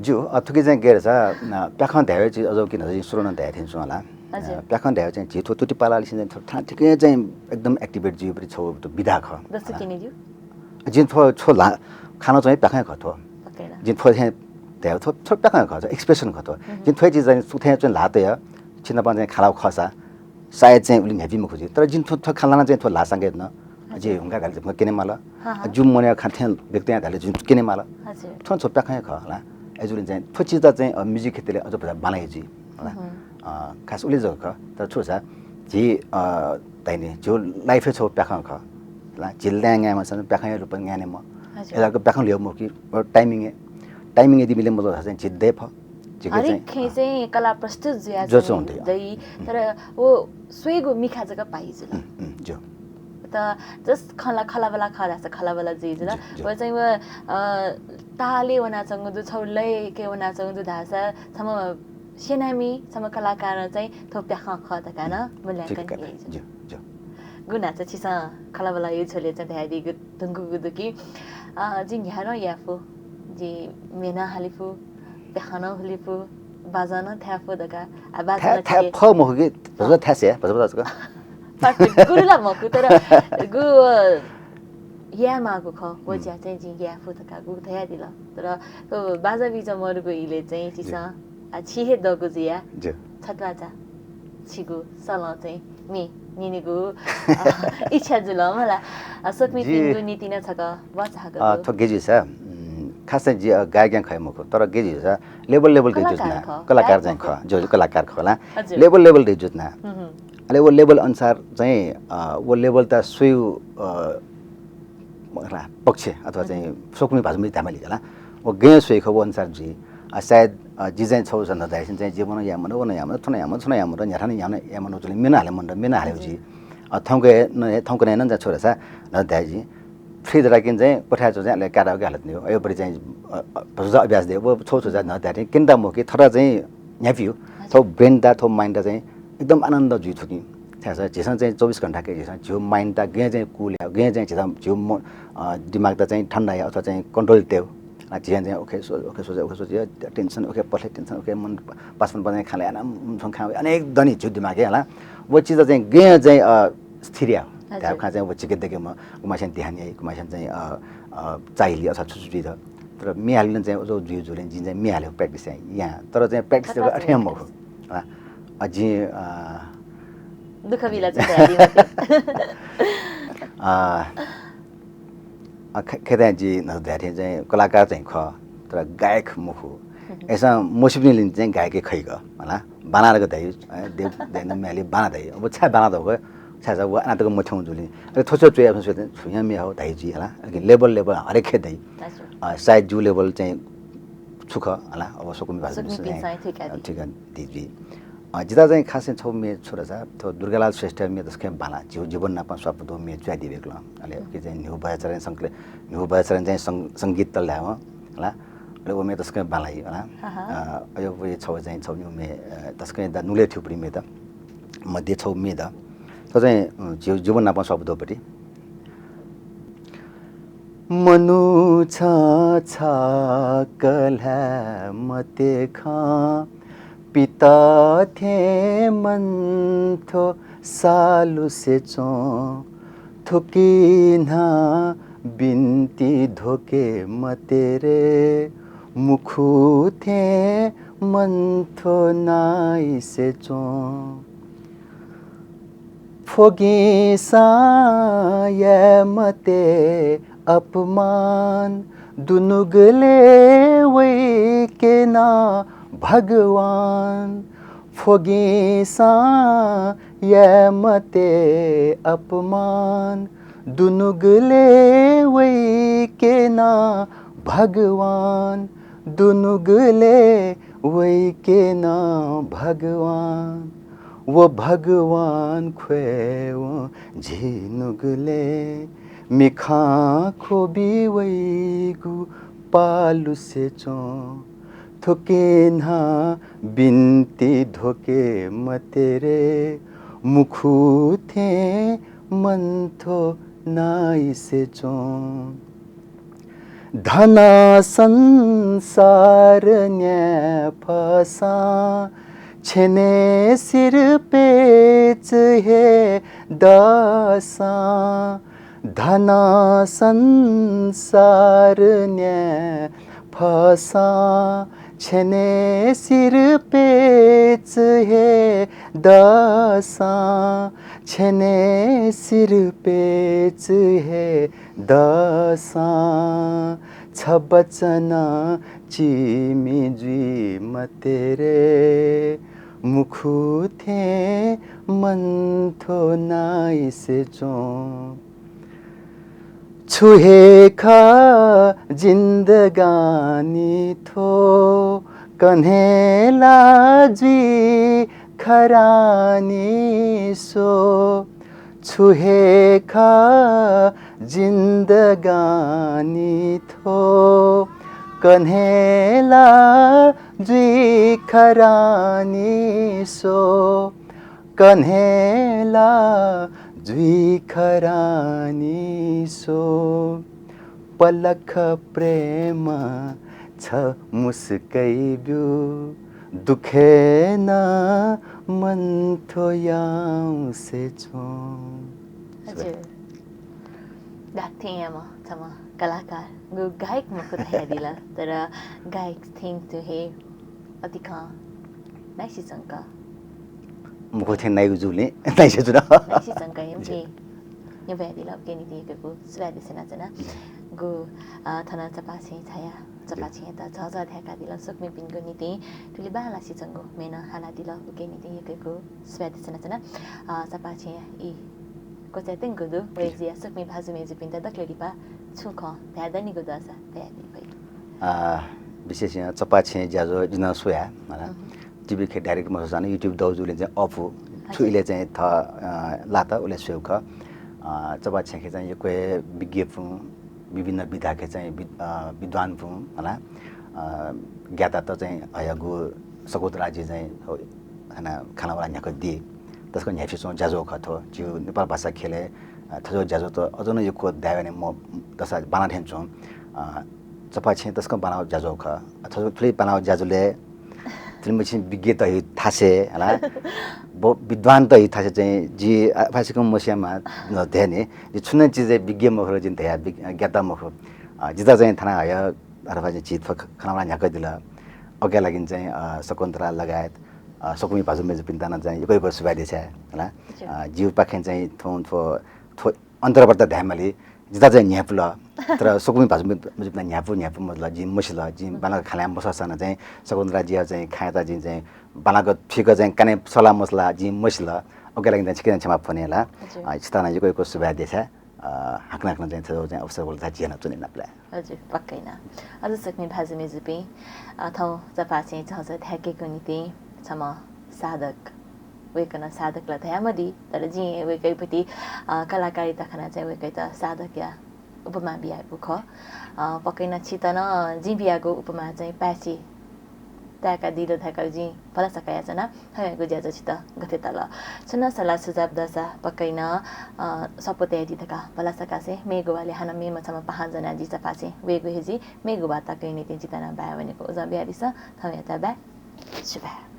ज्यू, अ, थुकी चाहिँ गय् धाःसा, अ, प्याखं धाये चिज अझ कि न सुरु नं धाये थें च्वं ला। हजुर। अ, प्याखं धाये चाहिँ झी थ्व तुति पालालिसें चाहिँ थ्व थाना ठिकै चाहिँ एकदम एक्टिभेट जुइपट्टि छौ त विधा खः। जस्तो कि नि ज्यू? जिं थ्व छौ ला, खाना चाहिँ प्याखं खः थ्व। पक्कै ला। जिं थ्व हे धाये, थ्व, थ्व प्याखं खः, थ्व एक्सप्रेसन खः थ्व। हम्म। जिं थ्व चिज चाहिँ सुथें चाहिँ ल्हातया, छिनापं चाहिँ खालाउ खःसा, सायद चाहिँ उलि न्ह्यइपि मखु जुइ। तर जिं थ्व, थ्व खाना चाहिँ थ्व ल्हासां गय् न। जिं हुंकाः धाल चाहिँ क्यने माल। अ, जिगु मनया खँ थें व्यक्त यानाः धाल चाहिँ क्यने माल। थ्व नं छगू प्याखं हे खः ला। अय्‌जूगुलिं चाहिँ थ्व चिज चाहिँ, अ, music क्षेत्रय् अझ बांलाइ जुइ ला। अ, खास उलि जक खः, तर छु धाःसा झी, अ, धाइनि, झीगु life-य् छगू प्याखं खः ला। झी लँय् न्यायेमाःसां प्याखंया रूपय् न्यायेमाः। अय्‌लाक प्याखं ल्यू मखु कि, अ, timing हे, timing यदि मिले मजू धाःसा चाहिँ झी दये फः। झीके हरेक चाहिँ, खँय् अँ। चाहिँ कला प्रस्तुत जुया जुया चाहिँ चाहिँ हुन्थ्यो। दइ, तर व स्वयेगु मिखा जक पाइ जुल। उम्, उम्, ज्यू। त just खला-, खलाबला खः धाःसा खलाबला जुइ जुल। ज्यू, ज्यू। व चाहिँ व, अ, तालय् वनाच्वंगु दु, छगू लयके वनाच्वंगु दु धाःसा छम्ह सेनामी, छम्ह कलाकारं चाहिँ थ्व प्याखं खः धकाः नं मूल्यांकन याइ जुल। ज्यू, ज्यू। गु न्हाचः छिसं खलाबला यु झ्वलय् चाहिँ धयादीगु धुंकूगु दु कि, अ, जिं न्ह्याः नं याये फु, जिं म्ये नं हाले फु, प्याखं नं हुले फु, बाजं नं थाये फु धकाः। आ, बाजं थाये, नं थाये फु मखु कि, भचा थायेसे, भचा भचा जक। Perfect, गुरु ला मखु, तर गु, अ, यायेमाःगु खः, व ज्या चाहिँ जिं याये फु धकाः गु धयादिल। तर थ्व बाजा बिजा मदुगु इलय् चाहिँ छिसं, आ, छि हे दगु जुया। ज्यू। छत्वाचा छिगु सलं चाहिँ म्ये न्यनेगु, अ, इच्छा जुल मला। अ, स्वकुमिपिनिगु निंतिं नं छकः भचा हाकः अ, दु। थ्व गय् जुइसा, उम्, खास चाहिँ जि, अ, गायक यां खः मखु, तर गय् जुइसा level level दइ जुल ना। कलाकार खः। कलाकार चाहिँ खः, ज्यू, ज्यू, कलाकार खः ला। हजुर। Level level दइ जुल ना। अले व level अनुसार चाहिँ, अ, व level त स्वयु, अ, रा-, पक्ष अथवा चाहिँ स्वकुमि भाजु मरि धायेमाली का ला। व गय् स्वये खः व अनुसार जुइ। अ, सायद, अ, जि चाहिँ छगू न्हद्वः धाःसा चाहिँ जि व नं याये मन, व नं याये मन, थ्व नं याये मन, थ्व नं याये मन, न्ह्याथाय् नं याये मन, याये मन जुल म्ये नं हाले मन, म्ये नं हाले जुइ। अ, थौंकन्हय् नं, थौंकन्हय् नं जा छु धाःसा न्हद्वः धाइ जि। Free दराकिं चाहिँ क्वथाय् च्वं चाहिँ अले काय् धाःगु हालत नि हो। अय् परि चाहिँ, अ, अ, भचा अभ्यास दे, व छगू छु जा न्हद्वः धाइ क्यनेत मखु कि थःत चाहिँ न्ह्याइपिउ। थ्व brain त, थ्व mind त चाहिँ एकदम आनन्द जुइ थुकिं। छाय् धाःसा झीसं चाहिँ चौबिस घण्टा के झीसं झीगु mind त गय् चाहिँ cool या, गय् चाहिँ झीसं झीगु म-, अ, दिमाग त चाहिँ ठन्डा या अथवा चाहिँ control तये। अ, झीसं चाहिँ OK, सो-, OK, सोचे, OK, सोचे, tension, OK, पछ्ले tension, OK, मन पासपन पासपन खाले याना, उम, छुं खा, अनेक दनि झीगु दिमाग हे हला। व चिज चाहिँ गय् चाहिँ, अ, स्थिर या। हजुर। धायेगु खँ चाहिँ व झीके देके म, गुम्हस्यां ध्यान याइ, गुम्हस्यां चाहिँ, अ, अ, चाइलि अथवा छु छु जुइ त। तर म्ये हालेगुलिं चाहिँ अझ जुइ जुलिं जिं चाहिँ म्ये हालेगु practice याइ, यां। तर चाहिँ practice कता अथे चाहिँ मखु। अ, अ, जिं, अ, दुःख बिला चाहिँ धयादी मते। अ, अ, ख-, खय् धाये जि न्हद्वः धाये थें चाहिँ कलाकार चाहिँ खः, तर गायक मखु। अय्‌सां मस्यूपिनिलिं चाहिँ गायक हे खइगु, हला। बांलाः धकाः धाइ, अ, देव, देवेन्द्र म्ये हाले बांलाः धाइ। अब छाय् बांलाः धाःगु, छाय् धाःसा व आः तक मथ्यंगु जुलिं। अले थ्व छु च्वयाः, थ्व छु च्वयाः, छु यां म्ये हाउ धाइ जुइ, हला। लेकिन level, level हरेक खय् धाइ। हजुर। अ, सायद जिगु level चाहिँ छु खः, हला, अब स्वकुमि भाजु स्वकुमिपिन्सं चाहिँ थुइकादी। अ, थुइकादी जुइ। अ, जितः चाहिँ खास चाहिँ छगू म्ये छु धाःसा, थ्व दुर्गालाल श्रेष्ठया म्ये तसकं बांलाः, जिगु जीवन नापं स्वापू दु म्ये च्वयादी वय्‌कलं। अले उकी चाहिँ न्हिगू बज्राचार्यं संकले-, न्हिगू बज्राचार्यं चाहिँ सं-, संगीत तल धायेवं, हला। अले व म्ये तसकं बांलाइ, हला। अ, अले व छगू चाहिँ छगू म्ये, अ, तसकं दा नुगलय् थ्यूपिं म्ये त। मध्ये छगू म्ये द। थ्व चाहिँ, अ, जिगु जीवन नापं स्वापू दु पति। मनू छं छाकः ल्हाये मते खँ, पिता थें मन्थ्व सालुसे च्वं। थुकी न्हां बिन्ति ध्वके मते रे, मुखु थें मन्थ्व नाइसे च्वं। फ्वगिंसां याये मते अपमान, दुनुगलय् वय्‌के नं भगवान। फ्वगिंसां याये मते अपमान, दुनुगलय् वय्‌के नं भगवान। दुनुगलय् वय्‌के नं भगवान। व भगवान ख्वयेवं झी नुगलय् मिखां ख्वबि वइगु पालुसे च्वं। थुकी न्हां बिन्ति ध्वके मते रे, मुखु थें मन्थ्व नाइसे च्वं। धन संसार न्याये फसां, छेनय् सिरपेच हे दसां। धन संसार न्याये फसां, छेने सिरपेच हे दसं, छेने सिरपेच हे दसं, छ बचन चिमि जुइ मते रे, मुखु थें मन्थो नाइसे च्वँ। छु हे खः जिन्दगानी थ्व, कन्हे ला जुइ खरानी सो। छु हे खः जिन्दगानी थ्व, कन्हे ला जुइ खरानी सो। कन्हे ला जुइ खरानी सो। पलख प्रेम छ मुस्कै ब्यु, दुःखय् नं मन्थो याउँसे च्वँ। हजुर। गायक थें याःम्ह छम्ह कलाकार, गु गायक मखु धयादिल, तर गायक थें तुं हे अतिकं नाइसिचंक। मखु थें नाइगु जूलिं नाइसे जुल। नाइसिचंक हे जी। उके न्यंबयादिल, उके निंतिं यक्व यक्व सुभाय् देछानाच्वना। जी। गु, अ, थन चपाःछेँय् झायाः, चपाःछेँयात झःझः धाय्कादिल, स्वकुमिपिनिगु निंतिं थुलि बांलासिचंगु म्ये नं हालादिल, उके निंतिं यक्व यक्व सुभाय् देछानाच्वना। अ, चपाःछेँया ई क्वचाय् त्यंगु दु। वय् जुयाः स्वकुमि भाजु मय्जुपिन्त दकलय् लिपा छुं खँ धयादनिगु दःसा धयादी फइ। अ, विशेष यानाः चपाःछेँया ज्याझ्वः जिं नं स्वया, हला। हम्म। TV खँय् direct मस्वःसां नं YouTube दौ जूलिं चाहिँ अःपु छु हजुर। इलय् चाहिँ थः, अ, लात उलय् स्वयेगु खः। अ, चपाःछेँखय् चाहिँ यक्व हे विज्ञपुं, विभिन्न विधाखय् चाहिँ वि-, अ, विद्वानपुं, हला, अ, ज्ञातात चाहिँ हयागु शकुन्तलाजी चाहिँ, हो, हानं खँल्हाबल्हा न्ह्याकादी। तसकं न्ह्याइपुसे च्वंगु ज्याझ्वः खः थ्व। झीगु नेपाल भाषा ख्यलय्, अ, थज्याःगु ज्याझ्वःत अझ नं यक्व दायेवने म-, दसा बांलाः थें च्वं। अ, चपाःछेँ तसकं बांलाःगु ज्याझ्वः खः। अ, थज्याःगु थुलि बांलाःगु ज्याझ्वलय् थुलिमछि विज्ञत हि थासे, हला। ब-, विद्वानत हि थासे चाहिँ जि, अ, अपाय्सकं मस्यामा, अ, धयानि। जि छुं नं चिजय् विज्ञ मखु, जिं धया विज्ञ-, ज्ञाता मखु। अ, जितः चाहिँ थन हया अथवा चाहिँ झी थ्व ख-, खँल्हाबल्हा न्ह्याकादिल। उकिया लागिं चाहिँ, अ, शकुन्तला लगायत, अ, स्वकुमि भाजु मय्जुपिन्त नं चाहिँ यक्व यक्व सुभाय् देछाये, हला। हजुर। अ, जिगु पाखें चाहिँ थौं थ्व, थ्व अन्तर्वार्ता धायेमाली, जितः चाहिँ न्ह्यापुल। तर स्वकुमि भाजु मय्जुपिन्त न्ह्यापु, न्ह्यापु मजुल, जिं मसिल, जिं बांलाक खँल्हाये मसःसां नं चाहिँ शकुन्तलाजीया चाहिँ खँयात जिं चाहिँ बांलाक थुइक चाहिँ काने सला मसला, जिं मसिल। उकिया लागिं चाहिँ छिकपिन्त क्षमा फ्वने, हला। हजुर। अ, छितः नं यक्व यक्व सुभाय् देछाये। अ, हाकनं हाकनं चाहिँ थ्व चाहिँ अवसर वल धाःसा झी हानं च्वने नापलाये। हजुर, पक्कै नं। अझ स्वकुमि भाजु मय्जुपिं, अ, थौं चपाःछेँय् झःझः धाय्केगु निंतिं छम्ह साधक, वय्कलं साधक ला धयामदी, तर जिं वय्कःयापति, अ, कलाकारिता खनाः चाहिँ वय्कःयात साधकया उपमा बियागु खः। अ, पक्कै नं छितः नं जिं बियागु उपमा चाहिँ पाय्छि ताय्कादिल धकाः जिं भलसा कयाच्वना। थौंयागु ज्याझ्वः छितः गथे ताल? छुं नं सल्लाह सुझाव दःसा पक्कै नं, अ, सपोर्ट यायेदी धकाः भलसा कासें मेगु वालय् हानं मेम्ह छम्ह पाहां ज्वनाः जि चपाःछेँय् वयेगु हे जुइ। मेगु वाः तकया निंतिं जितः नं बाय् वनेगु उजं बियादिसँ। थौंयात बाय्। सुभाय्।